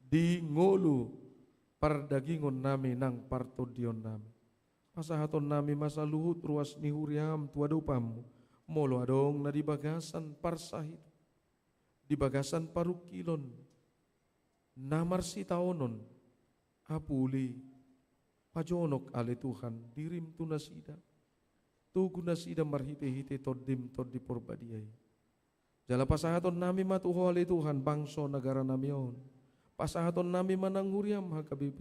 di ngolu pardagingonnami nang partondionnami. Pasahatonnami ma saluhut ruas ni huriam tu adopanmu, molo adong na di bagasan parsahiton, di bagasan parungkilon, na marsitaonon, apuli, pajonok ale Tuhan dirim tu nasida. Togu nasida marhite-hite Tondim Tondi Porbadia i. Jala pasahatonnami ma tu Ho ale Tuhan bangso nagaranami on. Pasahatonnami ma nang huriam H K B P,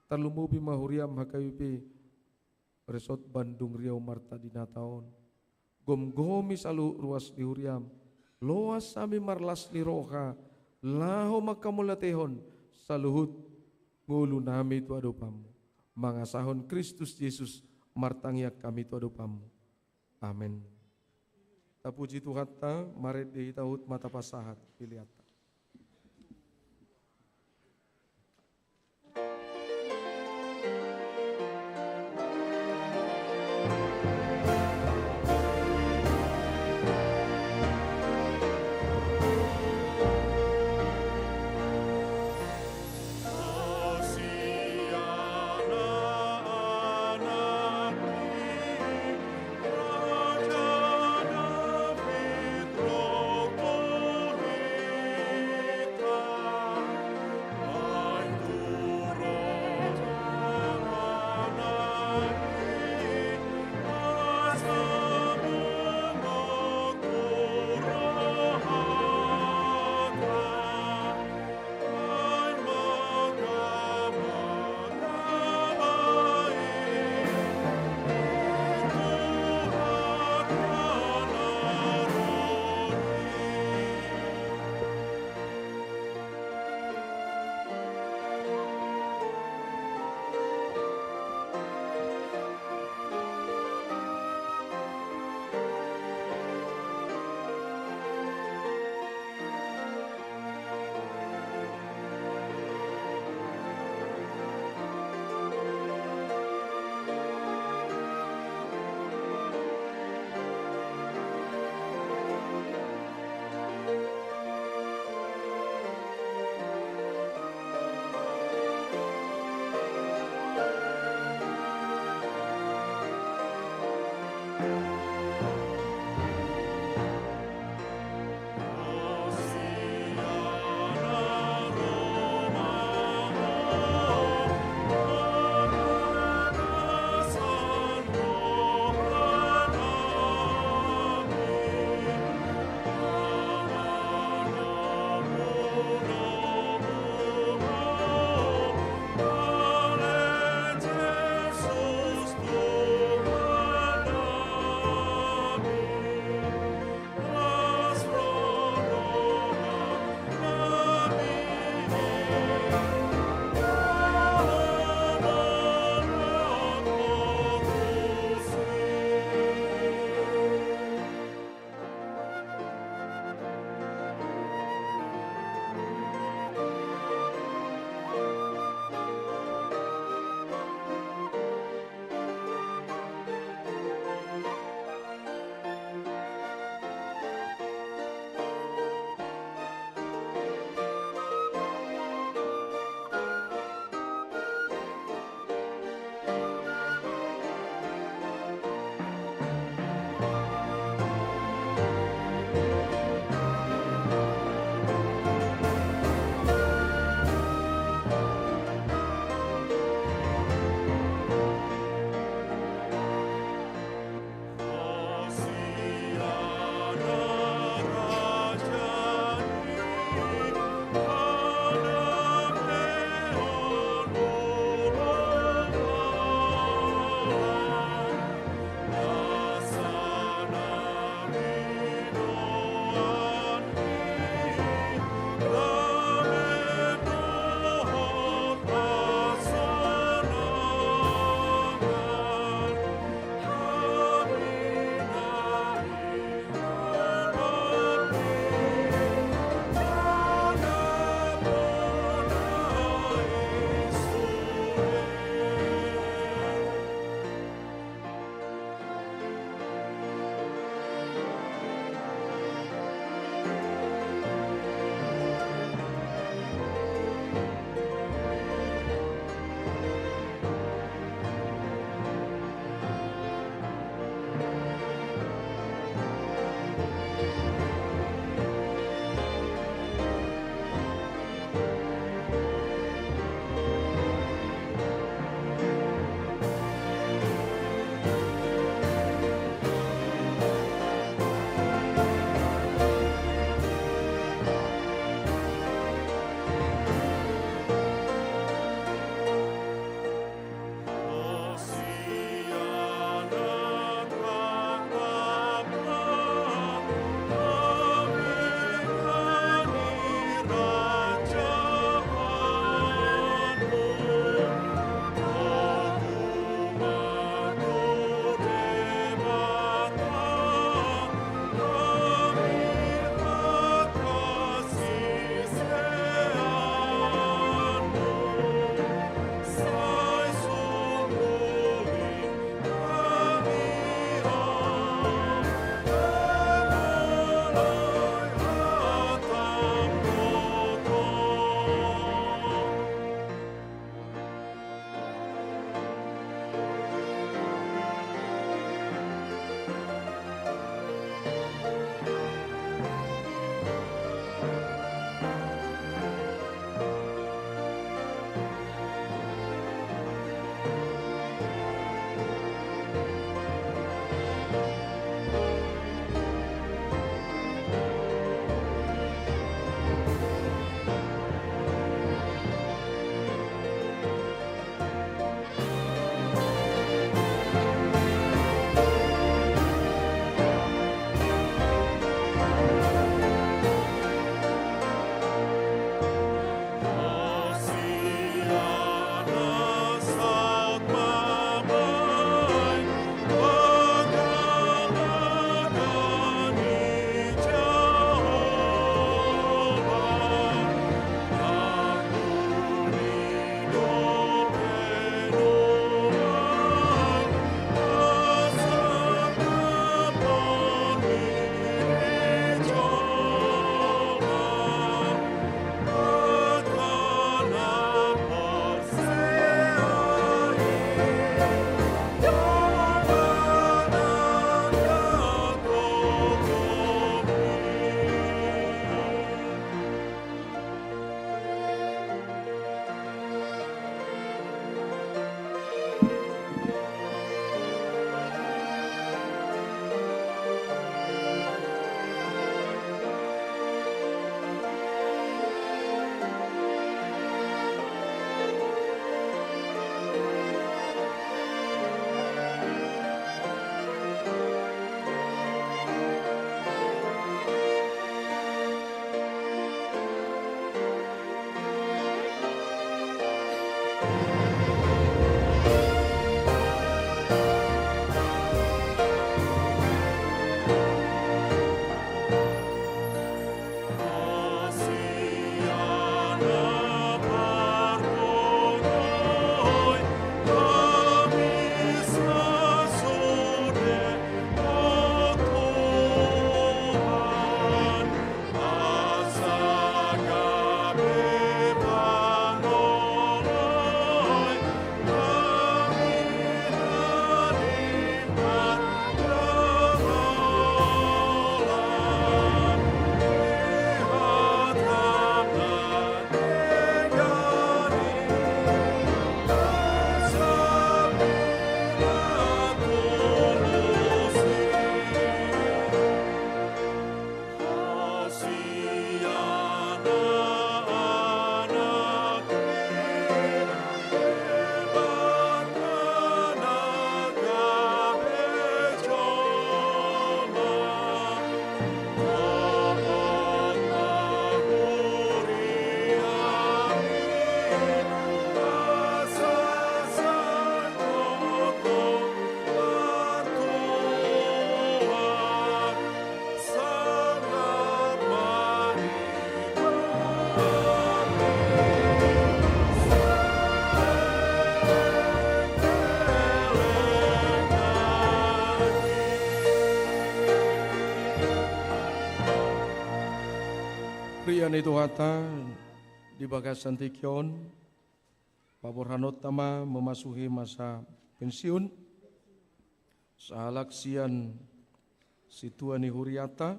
tarlumobi ma huriam H K B P Resort Bandung Riau Marta Dinata on. Gomgomi saluhut ruas ni huriam, loas hami marlas ni roha laho manghamauliatehon saluhut ngolunami tu adopanmu. Mangasahon Kristus Jesus martangiang hami tu adopanmu. Amen. Tapuji Tuhanta, marende hita huhut ma tapasahat peleanta. Huria ni Tuhanta, di bagasan tingki on, paborhanonta ma memasuki masa pensiun sahalak sian sintua ni hurianta.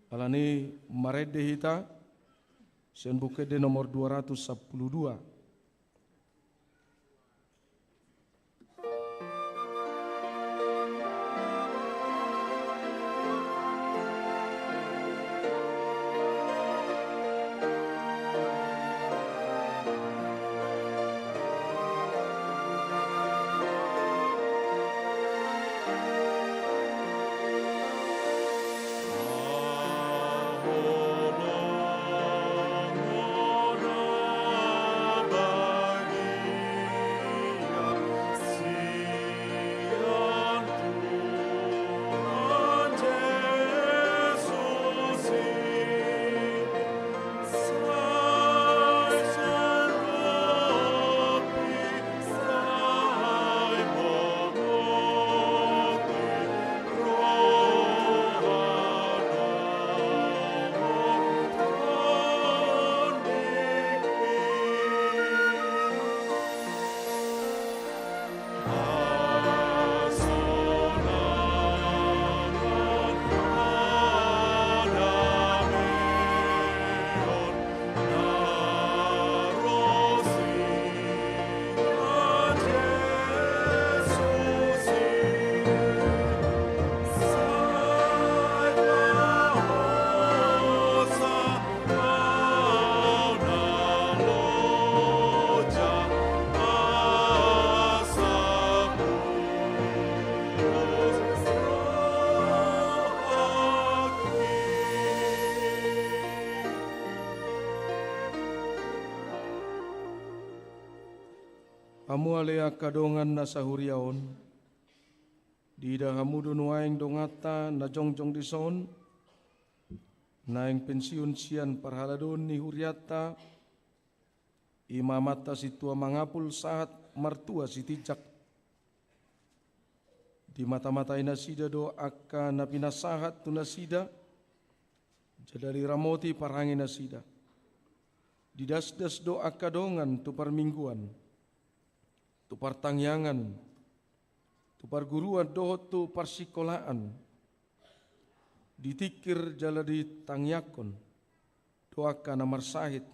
Alani i marende hita sian Buku Ende nomor dua ratus sampulu dua. Hamu ale angka dongan na sahuria on, diida hamu do nuaeng donganta na jongjong dison, naeng pensiun sian parhalado ni hurianta, i ma amanta sintua mangapul sahat martua Sitinjak. Dimata-matai nasida do angka na pinasahat tu nasida, jala diramoti parange nasida. Didasdas do angka dongan tu parmingguan, tu partangiangan, tu parguruan dohot tu parsikolaan. Ditingkir jala ditangiangkon do angka na marsahit.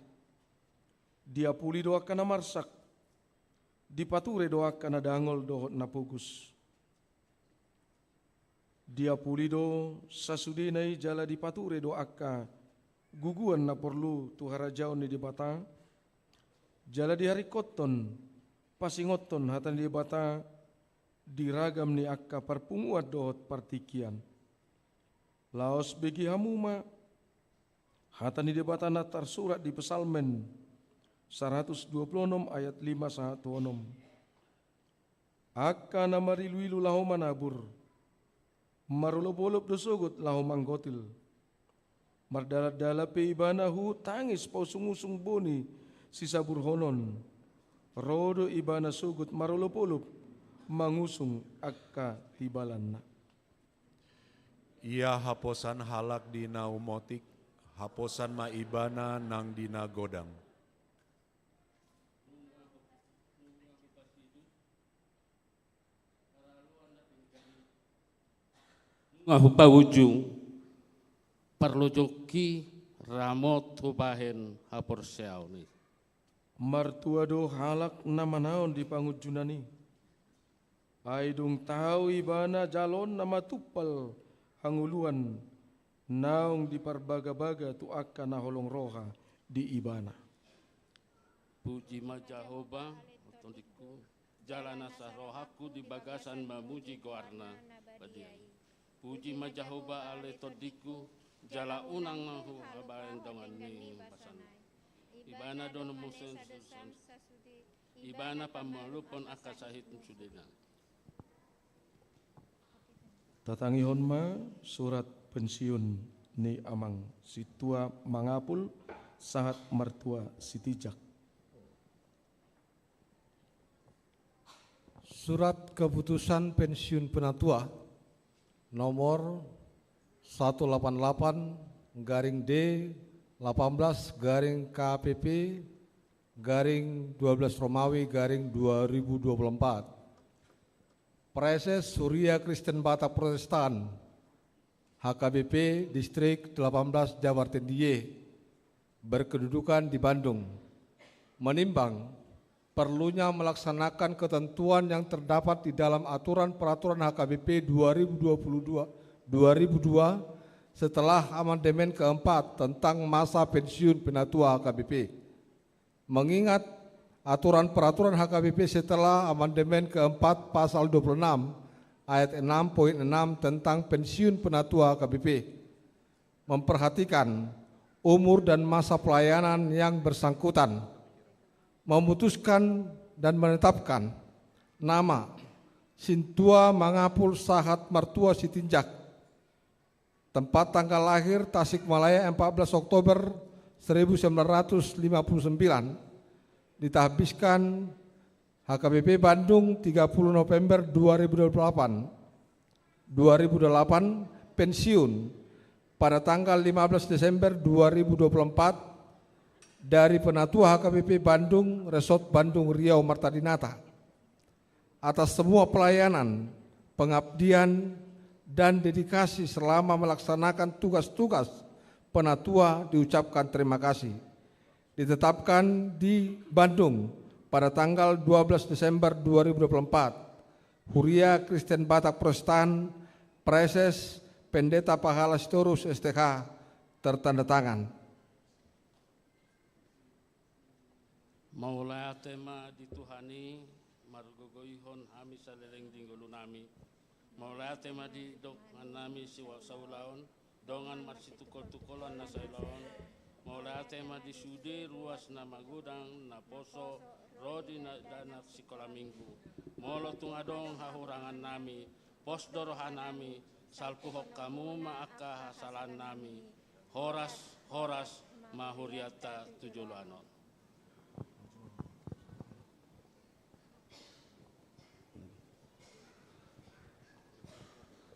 Diapuli do angka na marsak. Dipature do angka na dangol dohot na pogos. Diapuli do sasudena i jala dipature do angka guguan na porlu tu harajaon ni Debata, jala diharingkothon pasingothon hata ni Debata di ragam ni angka parpunguan dohot partingkian. Laos bege hamu ma hata ni Debata na tarsurat di Psalmen saratus dua pulu onom ayat lima sahat tu onom. Angka na marilu-ilu laho manabur, marolop-olop do sogot laho manggotil. Mardalan-dalan pe ibana hu tangis pausung-usung boni sisaburhonon. Ro do ibana sogot marolop-olop mangusung angka tibalanna. Ia haposan halak di na umotik, haposan ma ibana nang di na godang. Nunga hupaujung parlojongki ramot hubahen haporseaon i. Martua do halak na manaon di pangunjunan i. Ai dung tau ibana jaloon na matumpal hangoluan naung diparbaga-baga tu angka na holong roha di ibana. Puji ma Jahowa, tondingku, jala nasa rohangku di bagasan mamuji goarna badia i. Puji ma Jahowa ale tondingku, jala unang ma huhabaen dongan ni basanna. Ibana do na muse sasudi, ibana pamalumhon angka sahit sudena. Tatangihon ma surat pensiun ni amang sintua mangapul sahat martua Sitinjak. Surat keputusan pensiun penatua nomor satu lapan lapan garing D delapan belas garing K P P garing dua belas Romawi garing dua ribu dua puluh empat. Praeses Huria Kristen Batak Protestan, H K B P Distrik delapan belas Jabar Tindie, berkedudukan di Bandung, menimbang perlunya melaksanakan ketentuan yang terdapat di dalam aturan peraturan H K B P dua ribu dua puluh dua, dua ribu dua, setelah amandemen keempat tentang masa pensiun penatua H K B P. Mengingat aturan peraturan H K B P setelah amandemen keempat pasal dua puluh enam ayat enam poin enam tentang pensiun penatua H K B P, memperhatikan umur dan masa pelayanan yang bersangkutan, memutuskan dan menetapkan nama Sintua Mangapul Sahat Martua Sitinjak, tempat tanggal lahir Tasikmalaya, empat belas Oktober seribu sembilan ratus lima puluh sembilan, ditahbiskan H K B P Bandung, tiga puluh November dua ribu dua puluh delapan, dua ribu delapan, pensiun pada tanggal lima belas Desember dua ribu dua puluh empat dari Penatua H K B P Bandung, Resort Bandung Riau Marta Dinata. Atas semua pelayanan, pengabdian, dan dedikasi selama melaksanakan tugas-tugas penatua diucapkan terima kasih. Ditetapkan di Bandung pada tanggal dua belas Desember dua ribu dua puluh empat, Huria Kristen Batak Protestan, Praeses Pendeta Pahala Sitorus, S T H, tertanda tangan. Mauliate ma di Tuhan i, margogoihon hami saleleng di ngolunami. Mauliate ma di dongannami sisaulaon, dongan marsitungkoltungkolan na saulaon. Mauliate ma di sude ruas na magodang naposo ro di na, danak sikola minggu. Molo tung adong hahurangannami, pos do rohanami, salpuhon hamu ma angka hasalaannami. Horas, horas ma hurianta tu joloan on.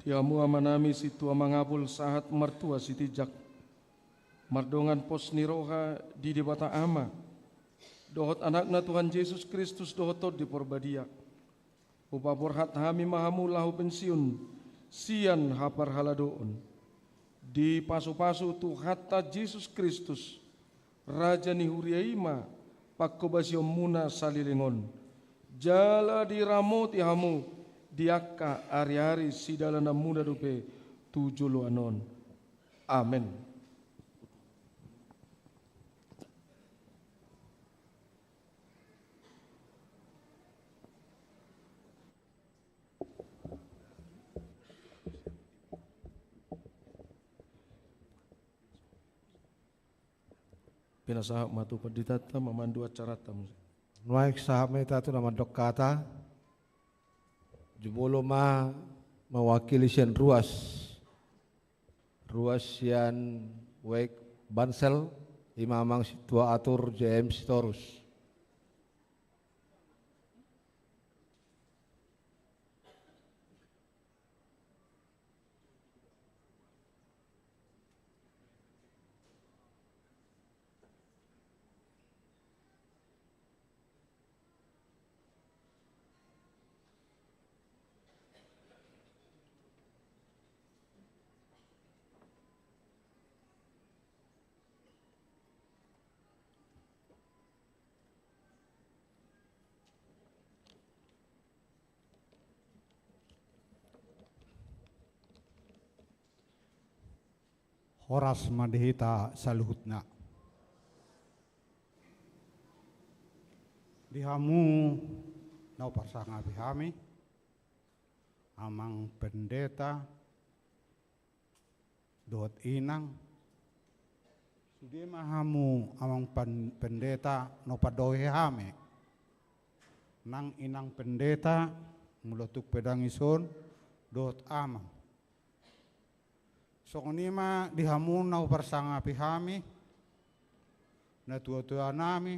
Di hamu amanami Sintua Mangapul Sahat Martua Sitinjak, mardongan pos ni roha di Debata Ama dohot Anakna Tuhan Jesus Kristus dohot Tondi Porbadia, hupaborhat hami ma hamu laho pensiun sian haparhaladoon. Dipasupasu Tuhanta Jesus Kristus, Raja ni huria i ma panghobasionmuna saleleng on, jala diramoti hamu di angka ariari sidalananmuna dope tu joloan on. Amen. Pinasahat ma tu panditanta mamandua acaranta muse. Nuaeng sahat ma hita tu na mandok hata. Jumolo ma mewakili sian ruas, ruas sian W K Bansel, i ma amang Sintua Atur J M Sitorus. Horas ma di hita saluhutna. Di hamu na huparsangapi hami, amang pendeta, dohot inang. Sude ma hamu amang pan-, pendeta na hupandohi hami. Nang inang pendeta, molo tung pe dang ison, dohot amang. Songon i ma di hamu na huparsangapi hami, natuatuanami,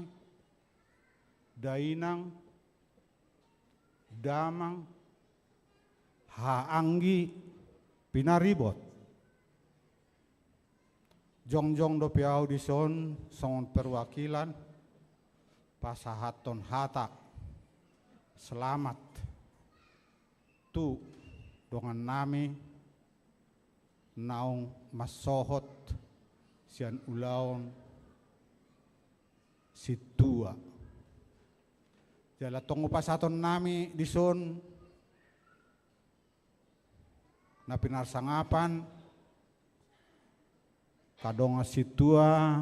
dainang, damang, hahaanggi, pinaribot. Jongjong dope ahu dison songon perwakilan pasahathon hata selamat tu dongannami naung mansohot sian ulaon sintua. Jala tong pasahatonnami dison na pinarsangapan angka dongan sintua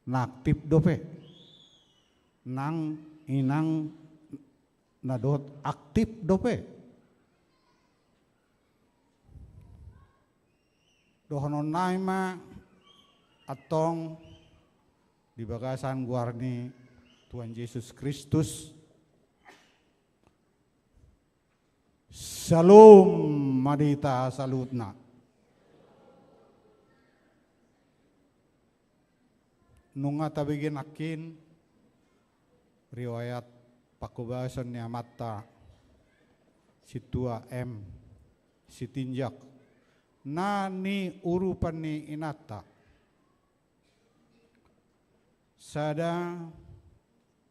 na aktif dope, nang inang na dohot aktif dope. Dohononnami ma antong di bagasan goar ni Tuhan Jesus Kristus. Syalom ma di hita saluhutna. Nunga tabege nangkin riwayat pangkobason ni amanta Sintua M Sitinjak na niurupan ni inanta. Sada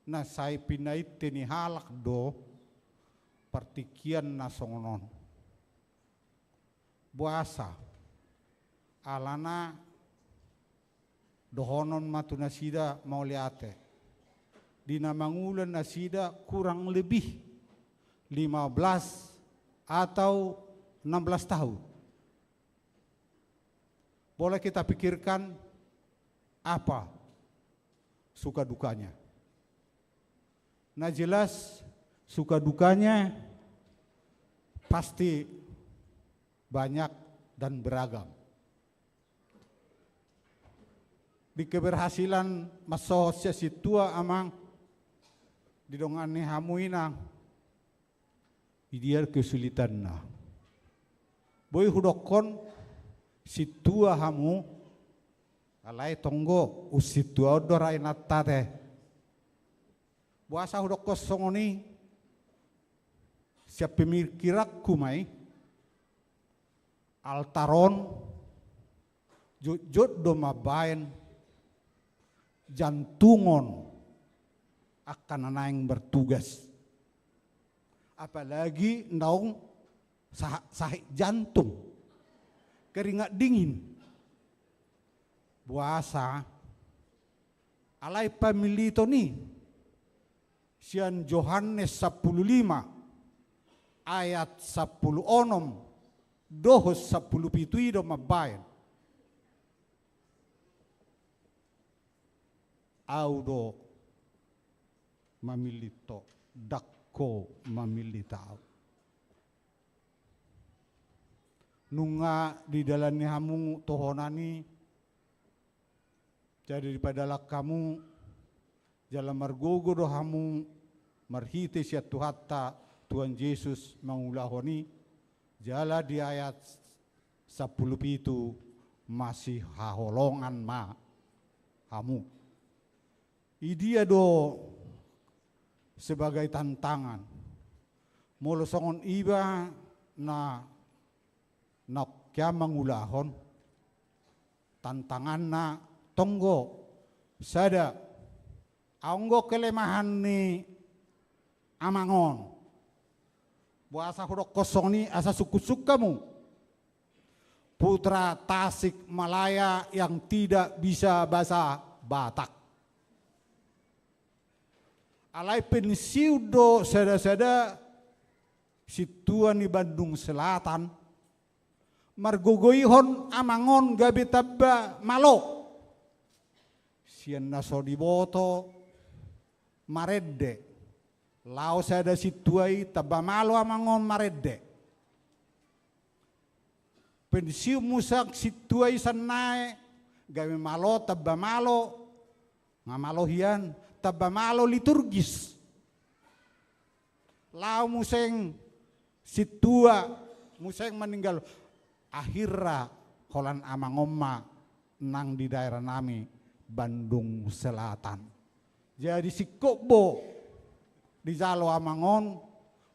na sai pinainte ni halak do partingkian na songon on. Boasa? Alana dohonon ma tu nasida mauliate, di na mangula nasida kurang lebih lima belas atau enam belas tahun. Boleh kita pikirkan apa suka dukanya. Na jelas, suka dukanya pasti banyak dan beragam. Di keberhasilan mansohot sian sintua, amang, didongani hamu inang, i dia kesulitanna? Boi hudokkon sintua hamu, alai tonggo, umsintua on do ra inanta te. Boasa hudokkon songon i? Sian pemikiranku ma i, altar on jotjot do mambaen jantung on angka na naeng bertugas. Apalagi naung sa-, sahit jantung, keringat dingin. Boasa? Alai pamiliton i sian Johannes sampulu lima ayat sampulu onom dohot sampulu pitu i do mambaen: Ahu do mamillit ho, ndang ho mamillit ahu. Nunga didalani hamu tohonan i, jadi dipadalan hamu, jala margogo do hamu marhite sian Tuhanta Tuhan Jesus mangulahon i, jala di ayat sampulu pitu masihaholongan ma hamu. I dia do sebagai tantangan? Molo songon iba na, na kian mangulahon, tantanganna tonggo sada, adong do kelemahan ni amang on. Boasa hudokkon songon i? Asa sungkunsungkun hamu. Putra Tasikmalaya yang tidak bisa bahasa Batak. Alai pensiun do sada-sada sintua ni Bandung Selatan, margogoihon amang on gabe tamba malo. Sian na so diboto marende, laho sada sintua i tamba malo amang on marende. Pensiun muse sintua i sian nai, gabe malo, tamba malo, nga malo hian, tamba malo liturgis. Laho muse sintua, muse maninggal. Akhirna holan amang on ma nang di daerah nami Bandung Selatan. Jadi singkop do dijalo amang on,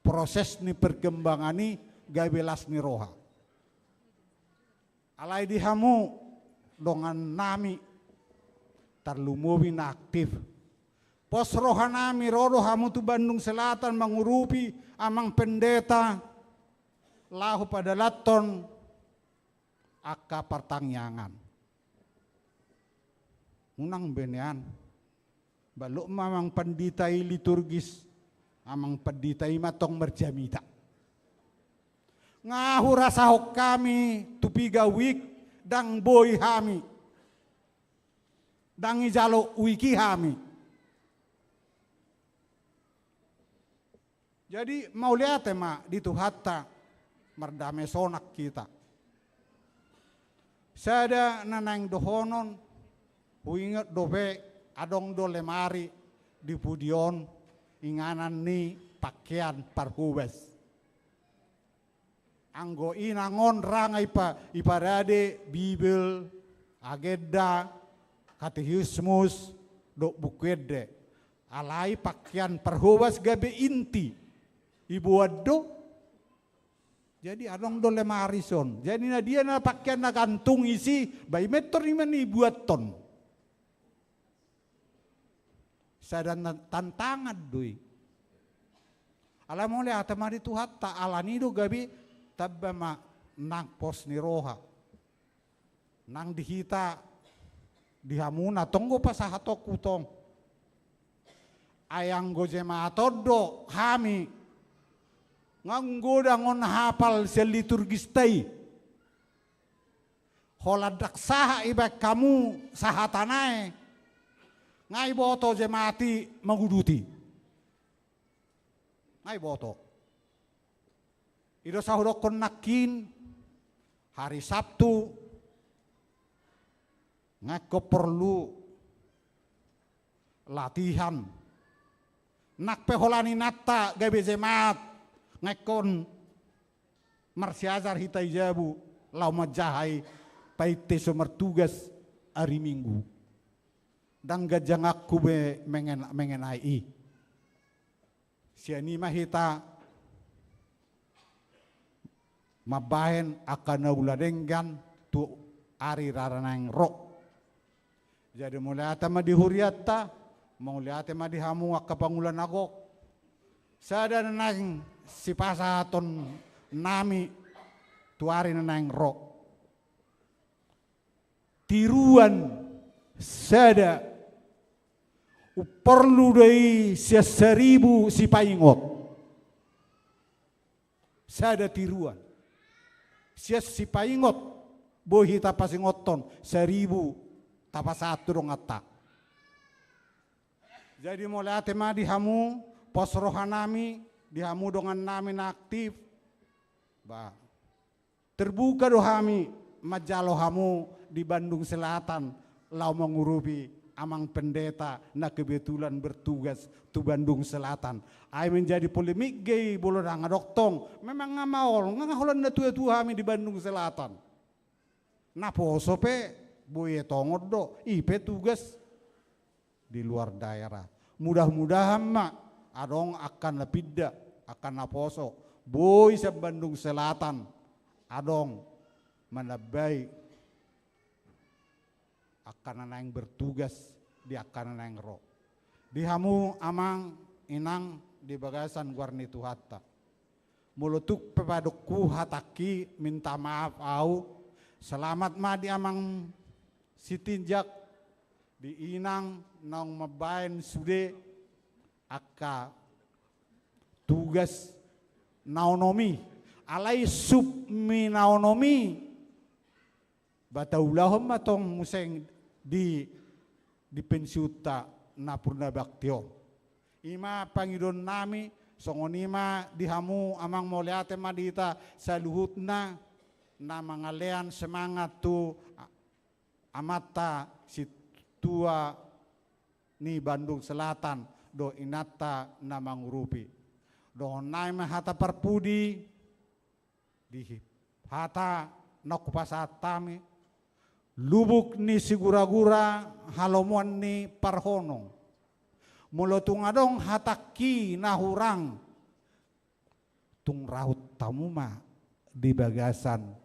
proses ni perkembangan i gabe las ni roha. Alai di hamu, dongannami, tarlumobi na aktif. Pos rohanami ro do hamu tu Bandung Selatan mangurupi Amang Pendeta laho padalanhon angka partangiangan. Unang be nian. Balok ma Amang Pandita i liturgis, Amang Pandita i ma tong marjamita. Nga hurasahon hami tu piga wijk, ndang boi hami. Ndang dijalo wijk i hami. Jadi mauliate ma di Tuhanta, mardame sonang hita. Sada na naeng dohonon, huingot dope adong do lemari di pudi on, inganan ni pakean parhobas. Anggo inang on ra nga ipa-, iparade Bibel, agenda, katekismus, dohot buku ende. Alai pakean parhobas gabe inti. Iboan do. Jadi adong do lemari son. Jadi na dia na pakean na gantung isi, ba i ma i tor i ma na ibuathon. Sada na tantangan do i. Alai mauliate ma di Tuhanta, alani do gabe tamba ma nang pos ni roha. Nang di hita, di hamu na tong do pasahatonku tong. Ai anggo jemaat on do hami, nga godang on hapal sian liturgista i. Holan ndang sahat ibaen hamu sahatana i, nga iboto jemaat i manguduti. Nga iboto. I do sahudokkon nangkin, hari Sabtu, nga ingkon porlu latihan. Nang pe holan inanta gabe jemaat, nga ingkon marsiajar hita i jabu, laho manjaha i, painte so martugas ari Minggu. Ndang ganjanganku be mengen-, mengenai i. Sian i ma hita mambahen angka na ula denggan tu ari na naeng ro. Jadi mauliate ma di hurianta, mauliate ma di hamu angka pangula na gok. Sada na naeng sipasahatonnami tu ari na naeng ro. Tiruan sada, umporlu do i sian saribu sipaingot. Sada tiruan. Sian sipaingot, boi hita pasingothon, saribu tapasahat tu donganta. Jadi mauliate ma di hamu, pos rohanami, di hamu dongannami na aktif. Ba, terbuka do hami manjalo hamu di Bandung Selatan, laho mangurupi Amang Pendeta na kebetulan bertugas tu Bandung Selatan. Ai menjadi polemik ge i, molo ndang adong tong. Memang nga maol, nga holan na tua-tua hami di Bandung Selatan. Naposo pe boi tongon do, i pe tugas di luar daerah. Mudah-mudahan ma adong angka na pinda, angka naposo, boi sian Bandung Selatan adong manambai angka na naeng bertugas di angka na naeng ro. Di hamu amang inang di bagasan goar ni Tuhanta. Molo tung pe padokhon hatangki, minta maaf au. Selamat ma di Amang Sitinjak, di inang naung mambaen sude angka tugas na onom i. Alai submi na onom i, ba taulahon ma tong muse di, di pensiunta na purna bakti on. I ma pangidoannami, songon i ma di hamu amang, mauliate ma di hita saluhutna na mangalean semangat tu a-, amanta sintua ni Bandung Selatan dohot inanta na mangurupi. Dohononnami ma hata parpudi, di hata na hupasahat hami, lubuk ni sigura-gura, halomoan ni parhonong. Molo tung adong hatangki na hurang, tung rahut hamu ma di bagasan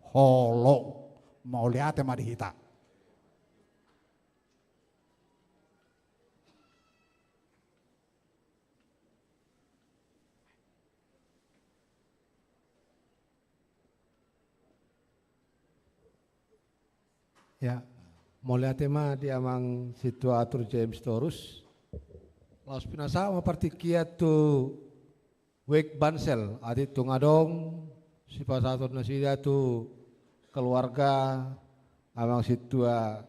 holong. Mauliate ma di hita. Ya, mauliate ma di amang sintua Arthur James Torus. Laos pinasahat ma partingkian tu Wijk Bansel, atik tung adong sipasahaton nasida tu keluarga amang sintua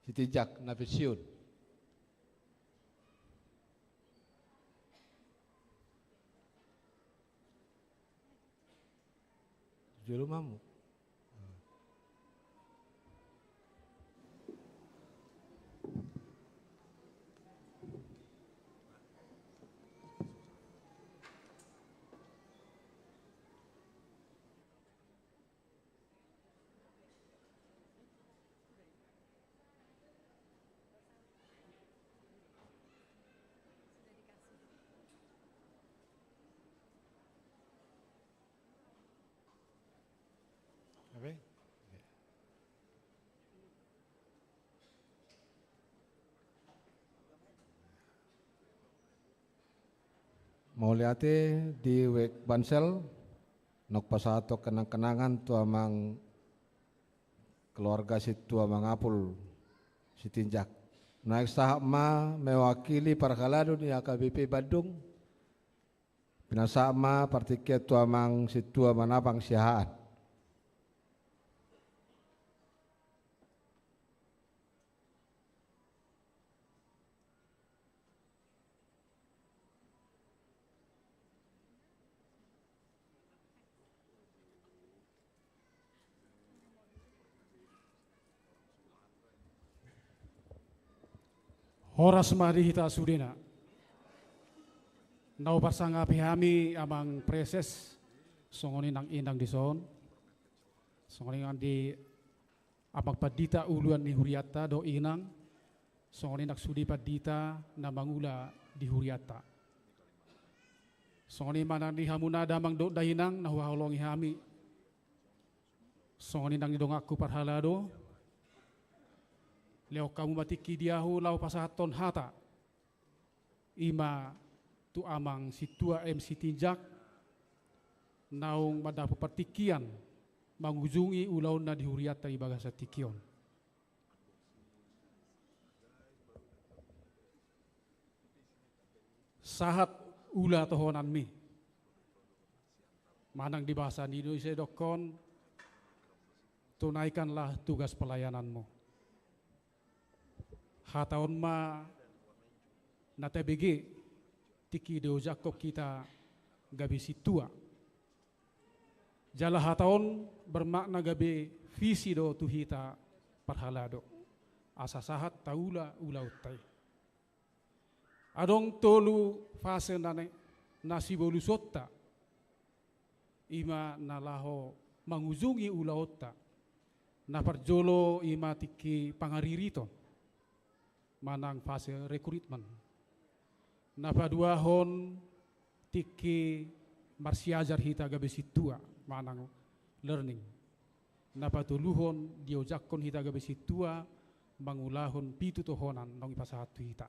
Sitinjak na pensiun. Jolo ma hamu. Apa? Mauliate di Wijk Bansel, naung pasahathon kenang-kenangan tu amang keluarga sintua amang Apul Sitinjak. Naeng sahat ma mewakili parhalado ni H K B P Bandung. Pinasahat ma partingkian tu amang sintua Manapang Siahaan. Horas ma di hita sudena. Na huparsangapi hami amang praeses, songon i nang inang dison, songon i nang di amang pandita uluan ni hurianta dohot inang, songon i nang sude pandita na mangula di hurianta. Songon i ma nang di hamuna damang dohot dainang na huhaholongi hami. Songon i nang di donganku parhalado, lehon hamu ma tingki di ahu laho pasahathon hata. I ma tu amang sintua M Sitinjak, naung mandapot partingkian mangujungi ulaonna di hurianta di bagasan tingki on. Sahat ula tohonanmi. Manang di bahasa ni Indonesia didokkon, tunaikanlah tugas pelayananmu. Hata on ma na tabege tingki diojakhon hita gabe sintua. Jala hata on bermakna gabe visi do tu hita parhalado. Asa sahat taula ulaonta i. Adong tolu fase na, na sibolusonta, i ma na laho mangujungi ulaonta. Na parjolo i ma tingki pangaririton, manang fase rekrutmen. Na paduahon tingki marsiajar hita gabe sintua, manang learning. Na patoluhon diojakhon hita gabe sintua mangulahon pitu tohonan naung dipasahat tu hita.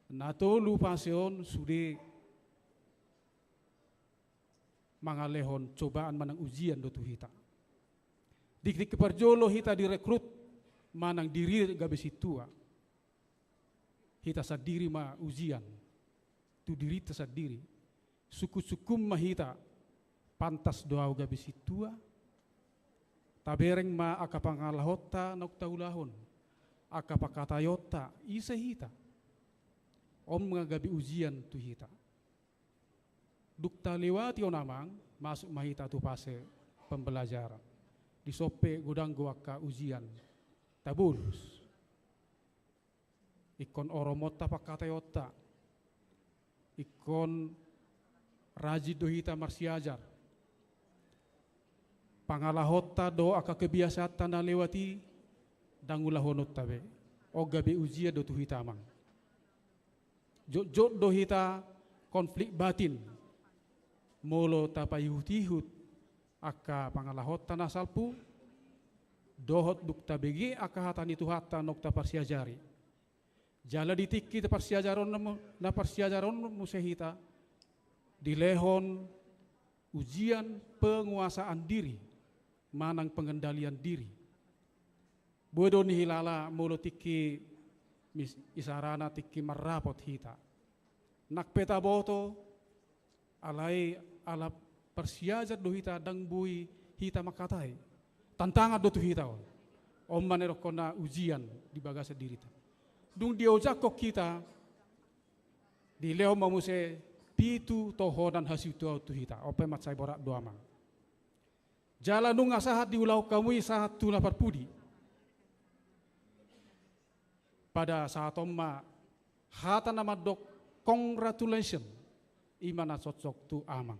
Na tolu fase on sude mangalehon cobaan manang ujian do tu hita. Di tingki parjolo hita direkrut manang diririt gabe sintua. Hita sandiri ma ujian tu dirinta sandiri. Sungkun-sungkun ma hita, pantas do ahu gabe sintua? Tabereng ma angka pangalahonta naung taulahon, angka pangkataionta, ise hita? On ma gabe ujian tu hita. Dung talewati on amang, masuk ma hita tu fase pembelajaran. Dison pe godang do angka ujian tabolus. Ingkon oromonta pangkataionta. Ingkon rajin do hita marsiajar. Pangalahonta do angka kebiasaanta na lewat i ndang ulahononta be. On gabe ujian do tu hita amang. Jotjot do hita konflik batin. Molo tapaihut-ihut angka pangalahonta na salpu, dohot dung tabege angka hata ni Tuhanta naung taparsiajari. Jala di tingki parsiajaron, na parsiajaron muse hita, dilehon ujian penguasaan diri manang pengendalian diri. Boi do nihilala molo tingki mis-, isarana tingki marrapot hita. Nang pe taboto, alai ala parsiajar do hita, ndang boi hita mangkatai. Tantangan do tu hita on. On ma na nidokhon na ujian di bagasan dirita. Dung diojakhon hita, dilehon ma muse pitu tohonan hasituaon tu hita. On pe mansai borat do, amang. Jala nunga sahat diulahon hamu i sahat tu na parpudi. Pada sahat on ma hata na mandok congratulation, i ma na cocok tu amang.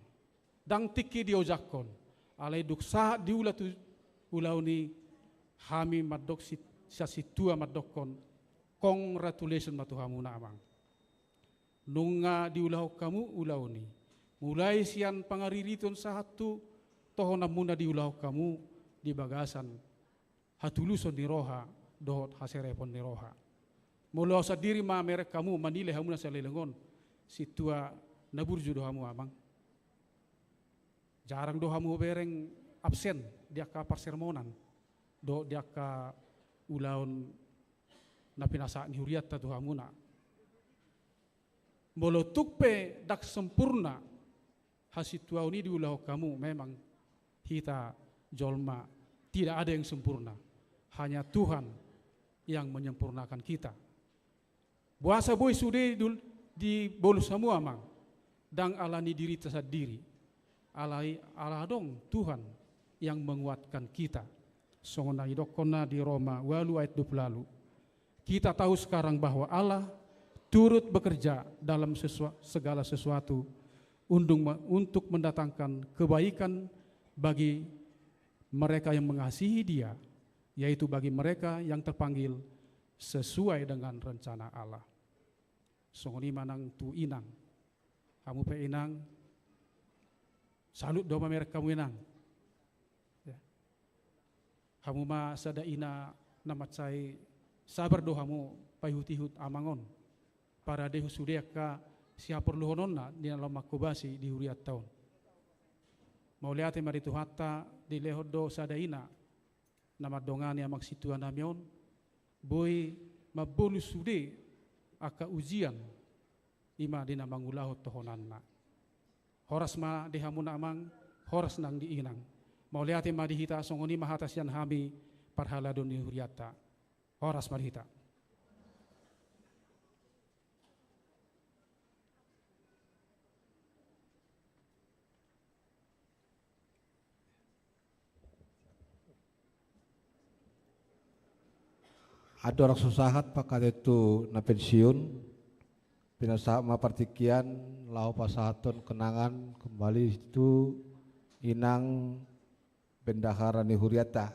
Ndang tingki diojakhon, alai dung sahat diula tu ulaon i, hami mandok si-, sian sintua mandokhon congratulation ma tu hamuna, amang. Nunga diulahon hamu ulaon i. Mulai sian pangaririton sahat tu tohonanmuna diulahon hamu di bagasan hatuluson ni roha dohot haserepon ni roha. Molo au sandiri mamereng hamu, manilai hamu na saleleng on, sintua na burju do hamu, amang. Jarang do hamu hubereng absen di angka parsermonan dohot di angka ulaon na pinasahat ni hurianta tu hamuna. Molo tung pe ndang sempurna hasituaon i diulahon hamu, memang hita jolma tidak ada yang sempurna. Hanya Tuhan yang menyempurnakan kita. Boasa boi sude dul-, dibolus hamu, amang? Ndang ala ni dirita sandiri, alai ala adong Tuhan yang menguatkan kita. Songon na nidokhonna di Roma ualu ayat dua puluh ualu. Kita tahu sekarang bahwa Allah turut bekerja dalam sesua-, segala sesuatu undung me-, untuk mendatangkan kebaikan bagi mereka yang mengasihi Dia, yaitu bagi mereka yang terpanggil sesuai dengan rencana Allah. Songon i ma nang tu inang. Hamu pe inang, salut do mamereng hamu, inang. Ya. Hamu ma sada ina na mansai sabar do hamu paihutihut amang on, paradehon sude angka sihaporluhononna di na laho manghobasi di hurianta on. Mauliate ma di Tuhanta, dilehon do sada ina na mandongani amang sintuanami on, boi mambolus sude angka ujian, i ma di na mangulahon tohonanna. Horas ma di hamuna amang, horas nang di inang. Mauliate ma di hita, songon i ma hata sian hami parhalado ni hurianta. Horas ma di hita. Andorang so sahat pangkataion tu na pensiun, pinasahat ma partingkian laho pasahathon kenangan kembali tu inang bendahara ni hurianta.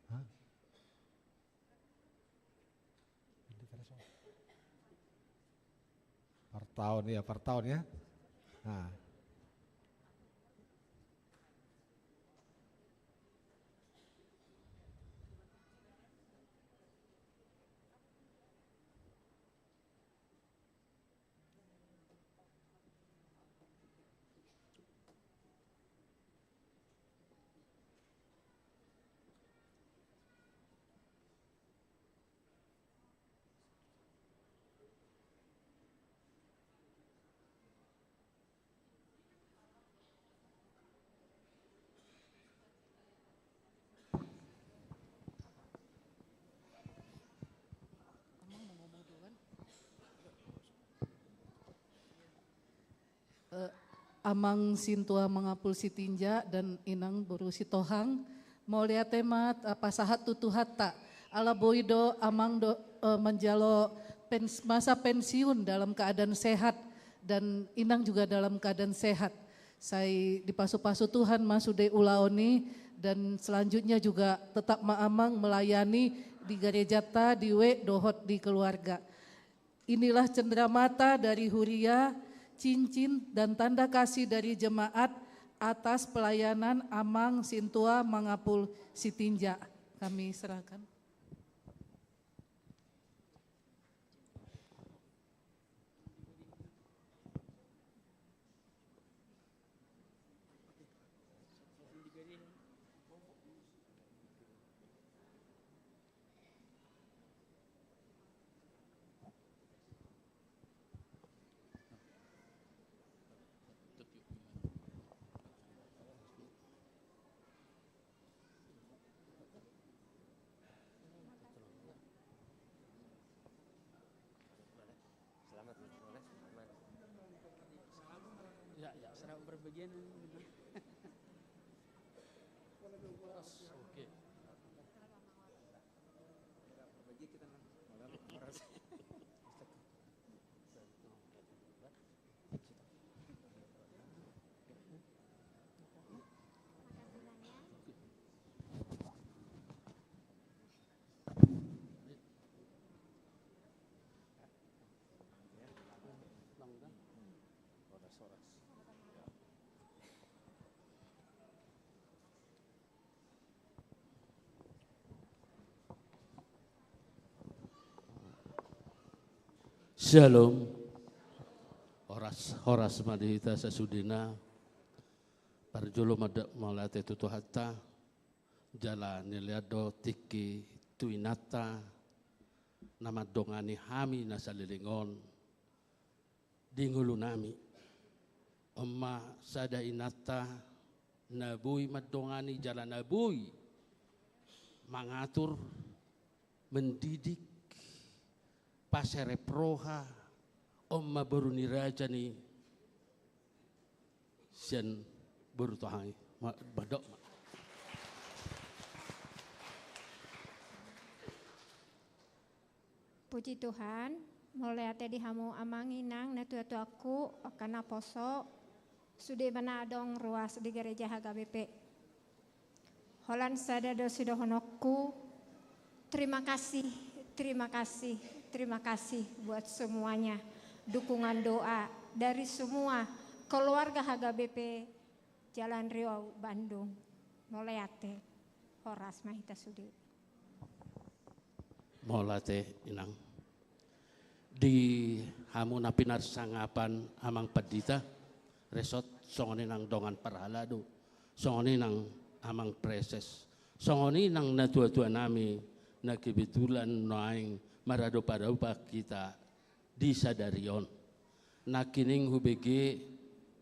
Hah? Partaon, ya, partaon, ya. Nah. Eh, Amang Sintua Mangapul Sitinja dan Inang Boru Sitohang, mauliate ma, eh, pasahat tu Tuhanta. Ala boi do Amang do, eh, manjalo pens-, masa pensiun dalam keadaan sehat dan Inang juga dalam keadaan sehat. Sai dipasupasu Tuhan ma sude ulaon i, dan selanjutnya juga tetap ma Amang melayani di garejanta, di W dohot di keluarga. Inilah cenderamata dari huria, cincin, dan tanda kasih dari jemaat atas pelayanan Amang Sintua Mangapul Sitinjak. Kami serahkan. Selamat, selamat, selamat. Ya, ya, selamat berbagian. Oke. Syalom. Horas, horas ma di hita sasudena. Parjolo mandok mauliate tu Tuhanta, jala nilean do tingki tu inanta na mandongani hami na saleleng on di ngolunami. On ma sada inanta na boi mandongani jala na boi mangatur, mendidik, paserep roha, on ma boru ni raja ni sian boru Tohang i. Ma-, mandok ma. Puji Tuhan, mauliate di hamu amang inang, natua-tuaku, angka naposo, sude ma na adong ruas di gereja H K B P. Holan sada do sidohononku, terima kasih, terima kasih, terima kasih buat semuanya, dukungan doa dari semua keluarga H K B P Jalan Riau, Bandung. Mauliate, horas ma hita sude. Mauliate, Inang. Di hamu na pinarsangapan Amang Pandita, resort, songon i nang dongan parhalado, songon i nang Amang Praeses, songon i nang natua-tua nami, na kebetulan nuaeng maradopa-dopa hita di sadari on. Nangkining hubege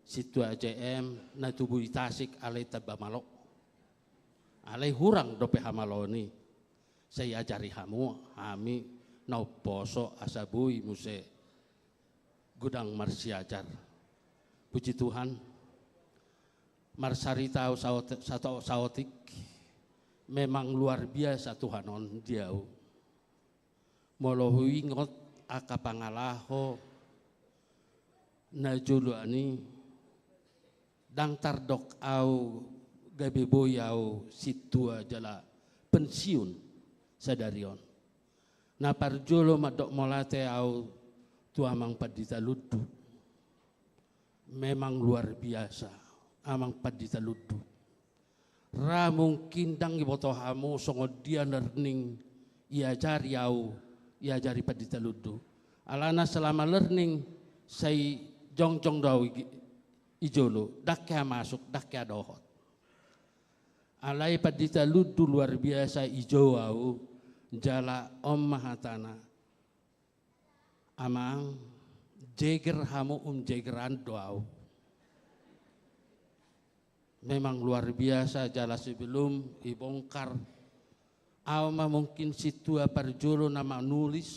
sintua C M na tubu di Tasik alai tamba malo. Alai hurang dope hamaloon i. Sai ajari hamu hami na umposo asa boi muse godang marsiajar. Puji Tuhan, marsarita au saot-, sato-, saotik, memang luar biasa Tuhan on di au. Molo huingot angka pangalaho na joloan i, ndang tardok au gabe boi au sintua jala pensiun sadari on. Na parjolo mandok mauliate au tu Amang Pandita Lundu. Memang luar biasa, Amang Pandita Lundu. Ra mungkin ndang diboto hamu songon dia learning iajari au, iajari Pandita Lundu. Alana selama learning sai jongjong do au i, i jolo, ndang hea masuk, ndang hea dohot. Alai Pandita Lundu luar biasa ijou au, jala on ma hatana. Amang, jeger hamu, umjegeran do au. Memang luar biasa, jala sebelum ibongkar, au ma mungkin sintua parjolo na manulis,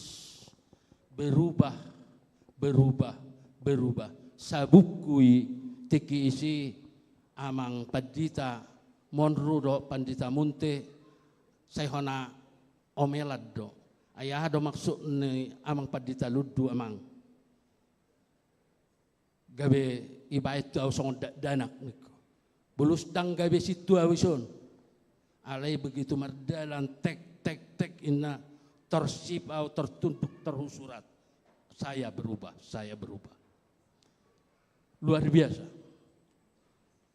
berubah, berubah, berubah. Sabuku i tingki isi Amang Pandita Monru dohot Pandita Munte, sai hona omelan do. Ai aha do maksud ni Amang Pandita Lundu, Amang? Gabe ibaen tu au songon dakdanak, ningku. Bolus ndang gabe sintua au ison. Alai begitu mardalan, tek, tek, tek, inna, torsip au, tertunduk, terhusurat. Saya berubah, saya berubah. Luar biasa.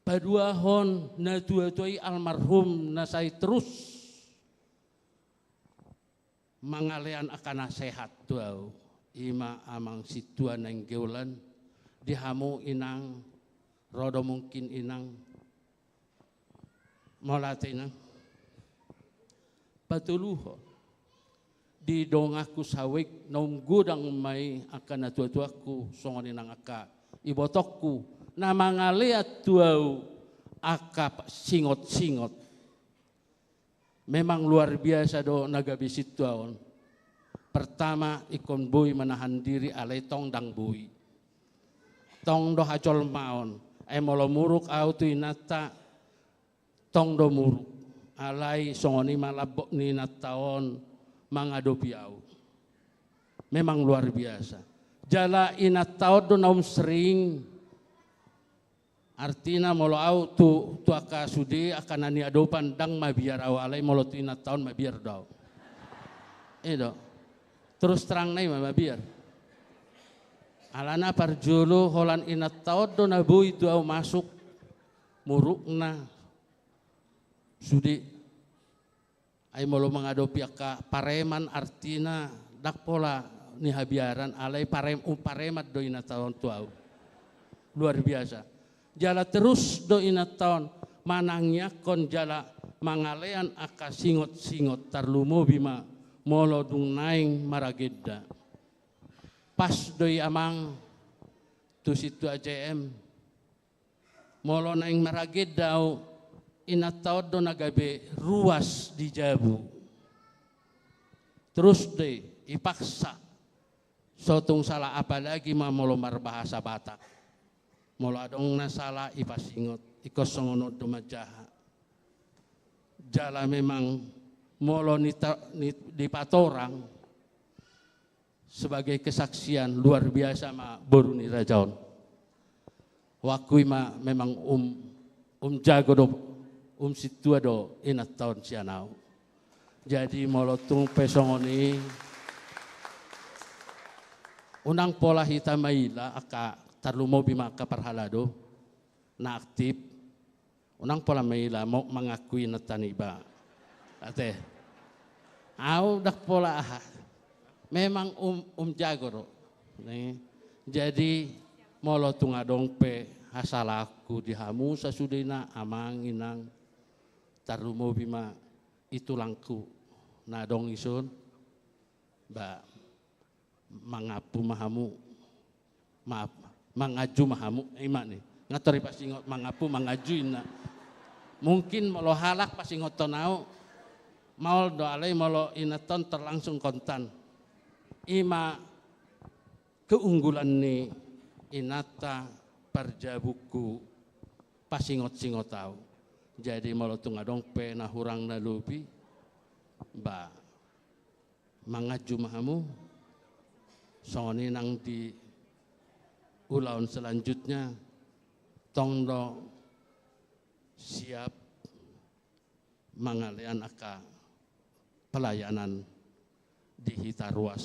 Paduahon na tua-tua i almarhum na sai terus mangalean angka nasehat tu ahu, i ma amang sintua Nainggolan, di hamu inang, ro do mungkin inang, mauliate inang. Patoluhon, di donganku Saweik naung godang ma i angka natua-tuangku, songon i nang angka ibotongku, na mangalean tu ahu angka singot-singot. Memang luar biasa do na gabe sintua on. Pertama, ingkon boi menahan diri, alai tong ndang boi. Tong do hajolmaon. Ai molo muruk ahu tu inanta, tong do muruk. Alai songon i ma lambok ni inanta on mangadopi ahu. Memang luar biasa. Jala inanta on do naung sering. Artina molo ahu tu, tu angka sude, angka na niadopan, ndang mabiar ahu, alai molo tu inanta on mabiar do ahu. I do. Terus terang na i ma mabiar. Alana parjolo holan inanta on do na boi tu ahu masuk murukna sude. Ai molo mangadopi angka pareman, artina ndang pola nihabiaran, alai parem-, umpareman do inanta on tu ahu. Luar biasa. Jala terus do inanta on manangiangkon jala mangalean angka singot-singot, tarlumobi ma molo dung naeng maragenda. Pas do i amang tu sintua J M. Molo naeng maragenda ahu, inanta on do na gabe ruas di jabu. Terus do i, ipaksa. So tung sala apa lagi ma molo marbahasa Batak. Molo adong na sala ipasingot, ingkon songon on do manjaha. Jala memang molo nita-, ni-, dipatorang, sebagai kesaksian luar biasa ma boru ni raja on. Huakui ma memang um, um jago do, um sintua do inanta on sian ahu. Jadi molo tung pe songon i, unang pola hita maila angka, tarlumobi ma angka parhalado na aktif. Unang pola maila ma-, mangakui inanta niba. Ate. Ahu ndang pola aha. Memang um, um jago do. Jadi molo tung adong pe hasalaanku di hamu sasudena, amang, inang, tarlumobi ma i tulangku na adong i son. Ba, mangampu ma hamu. Maaf, manganju ma hamu. Ima ni. Nga tor ipasingot mangampu, manganju inna. Mungkin molo halak pasingothon ahu, maol do, alai molo inanta on terlangsung kontan. Ima keunggulan ni inanta parjabungku pasingot-singot ahu. Jadi molo tung adong pe na hurang na lobi, ba, manganju ma hamu. Songon i nang di ulaon selanjutnya, tong do siap mangalean angka pelayanan di hita ruas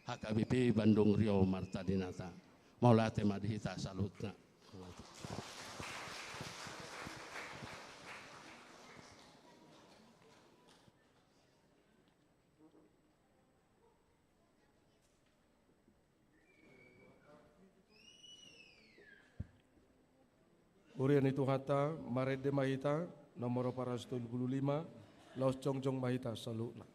H K B P Bandung Riau Marta Dinata. Mauliate ma di hita saluhutna. Huria ni Tuhanta, marende ma hita, nomor opat ratus tolu puluh lima, laos jongjong ma hita saluhutna.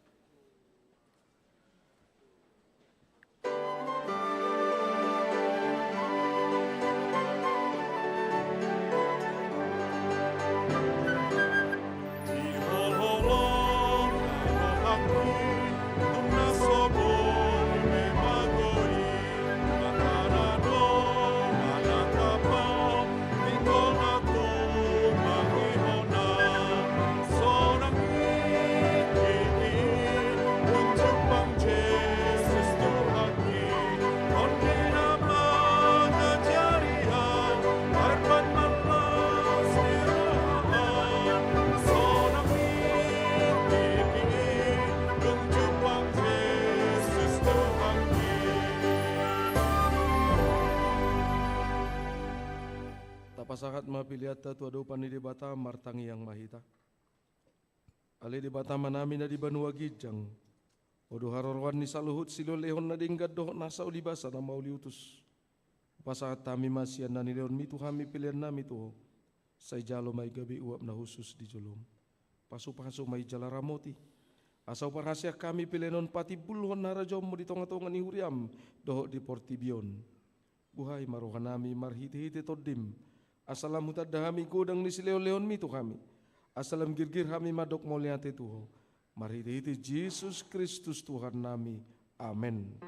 Sahat ma peleanta tu adopan ni Debata, martangiang ma hita. Ale Debata Amanami na di banua ginjang, Ho do haroroan ni saluhut silehonlehon na denggan dohot nasa uli basa na mauliutus. Hupasahat hami ma sian na nilehonMi tu hami peleannami tu Ho. Sai jalo ma i gabe uap na hushus di joloM. Pasupasu ma i jala ramoti, asa huparhaseang hami pelean on patimbulhon harajaonMu di tongatonga ni huriaM dohot di portibi on. Buhai ma rohanami marhitehite TondiM, asa lam hutanda hami godang ni silehonlehonMi tu hami, asa lam girgir hami mandok mauliate tu Ho, marhitehite Jesus Kristus Tuhannami. Amen.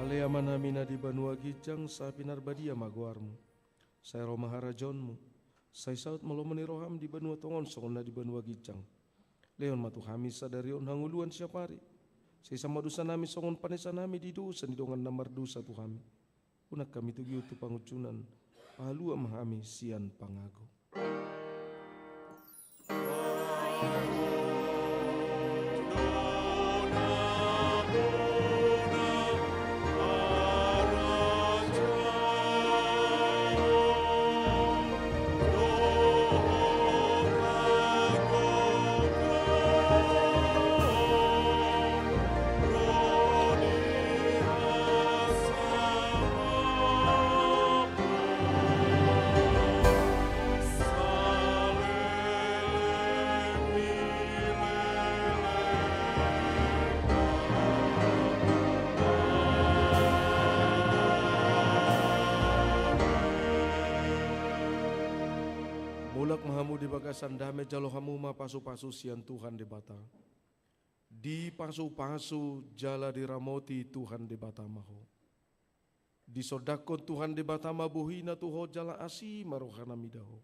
Ale Amanami na di banua ginjang, sai pinarbadia ma goarMu. Sai ro ma harajaonMu. Sai saut ma lomo ni rohaM di banua tonga on songon na di banua ginjang. Lehon ma tu hami sadari on hangoluan siapari. Sesa ma dosanami songon panesanami di dosa ni dongan na mardosa tu hami. Unang hami togihon tu pangunjunan, palua ma hami sian pangago. Mulak ma hamu di bagasan dame, jalo hamu ma pasupasu sian Tuhan Debata. Dipasupasu jala diramoti Tuhan Debata ma ho. Disondangkon Tuhan Debata ma bohiNa tu ho jala asi ma rohaNa mida ho.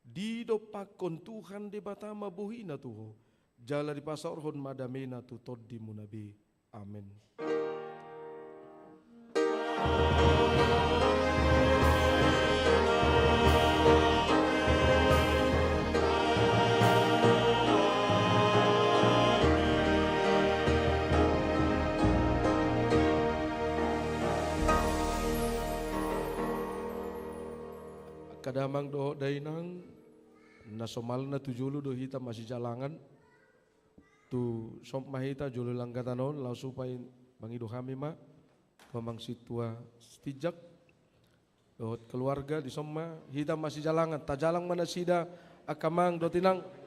Didompakkon Tuhan Debata ma bohiNa tu ho, jala dipasaorhon ma dameNa tu tondimuna be. Amen. Angka damang dohot dainang, na somalna tu jolo do hita masijalangan. Tu son ma hita jolo langgatan on, laos supai mangido hami ma tu amang sintua Sitinjak dohot keluarga. Di son ma hita masijalangan, tajalang ma nasida angka amang dohot inang.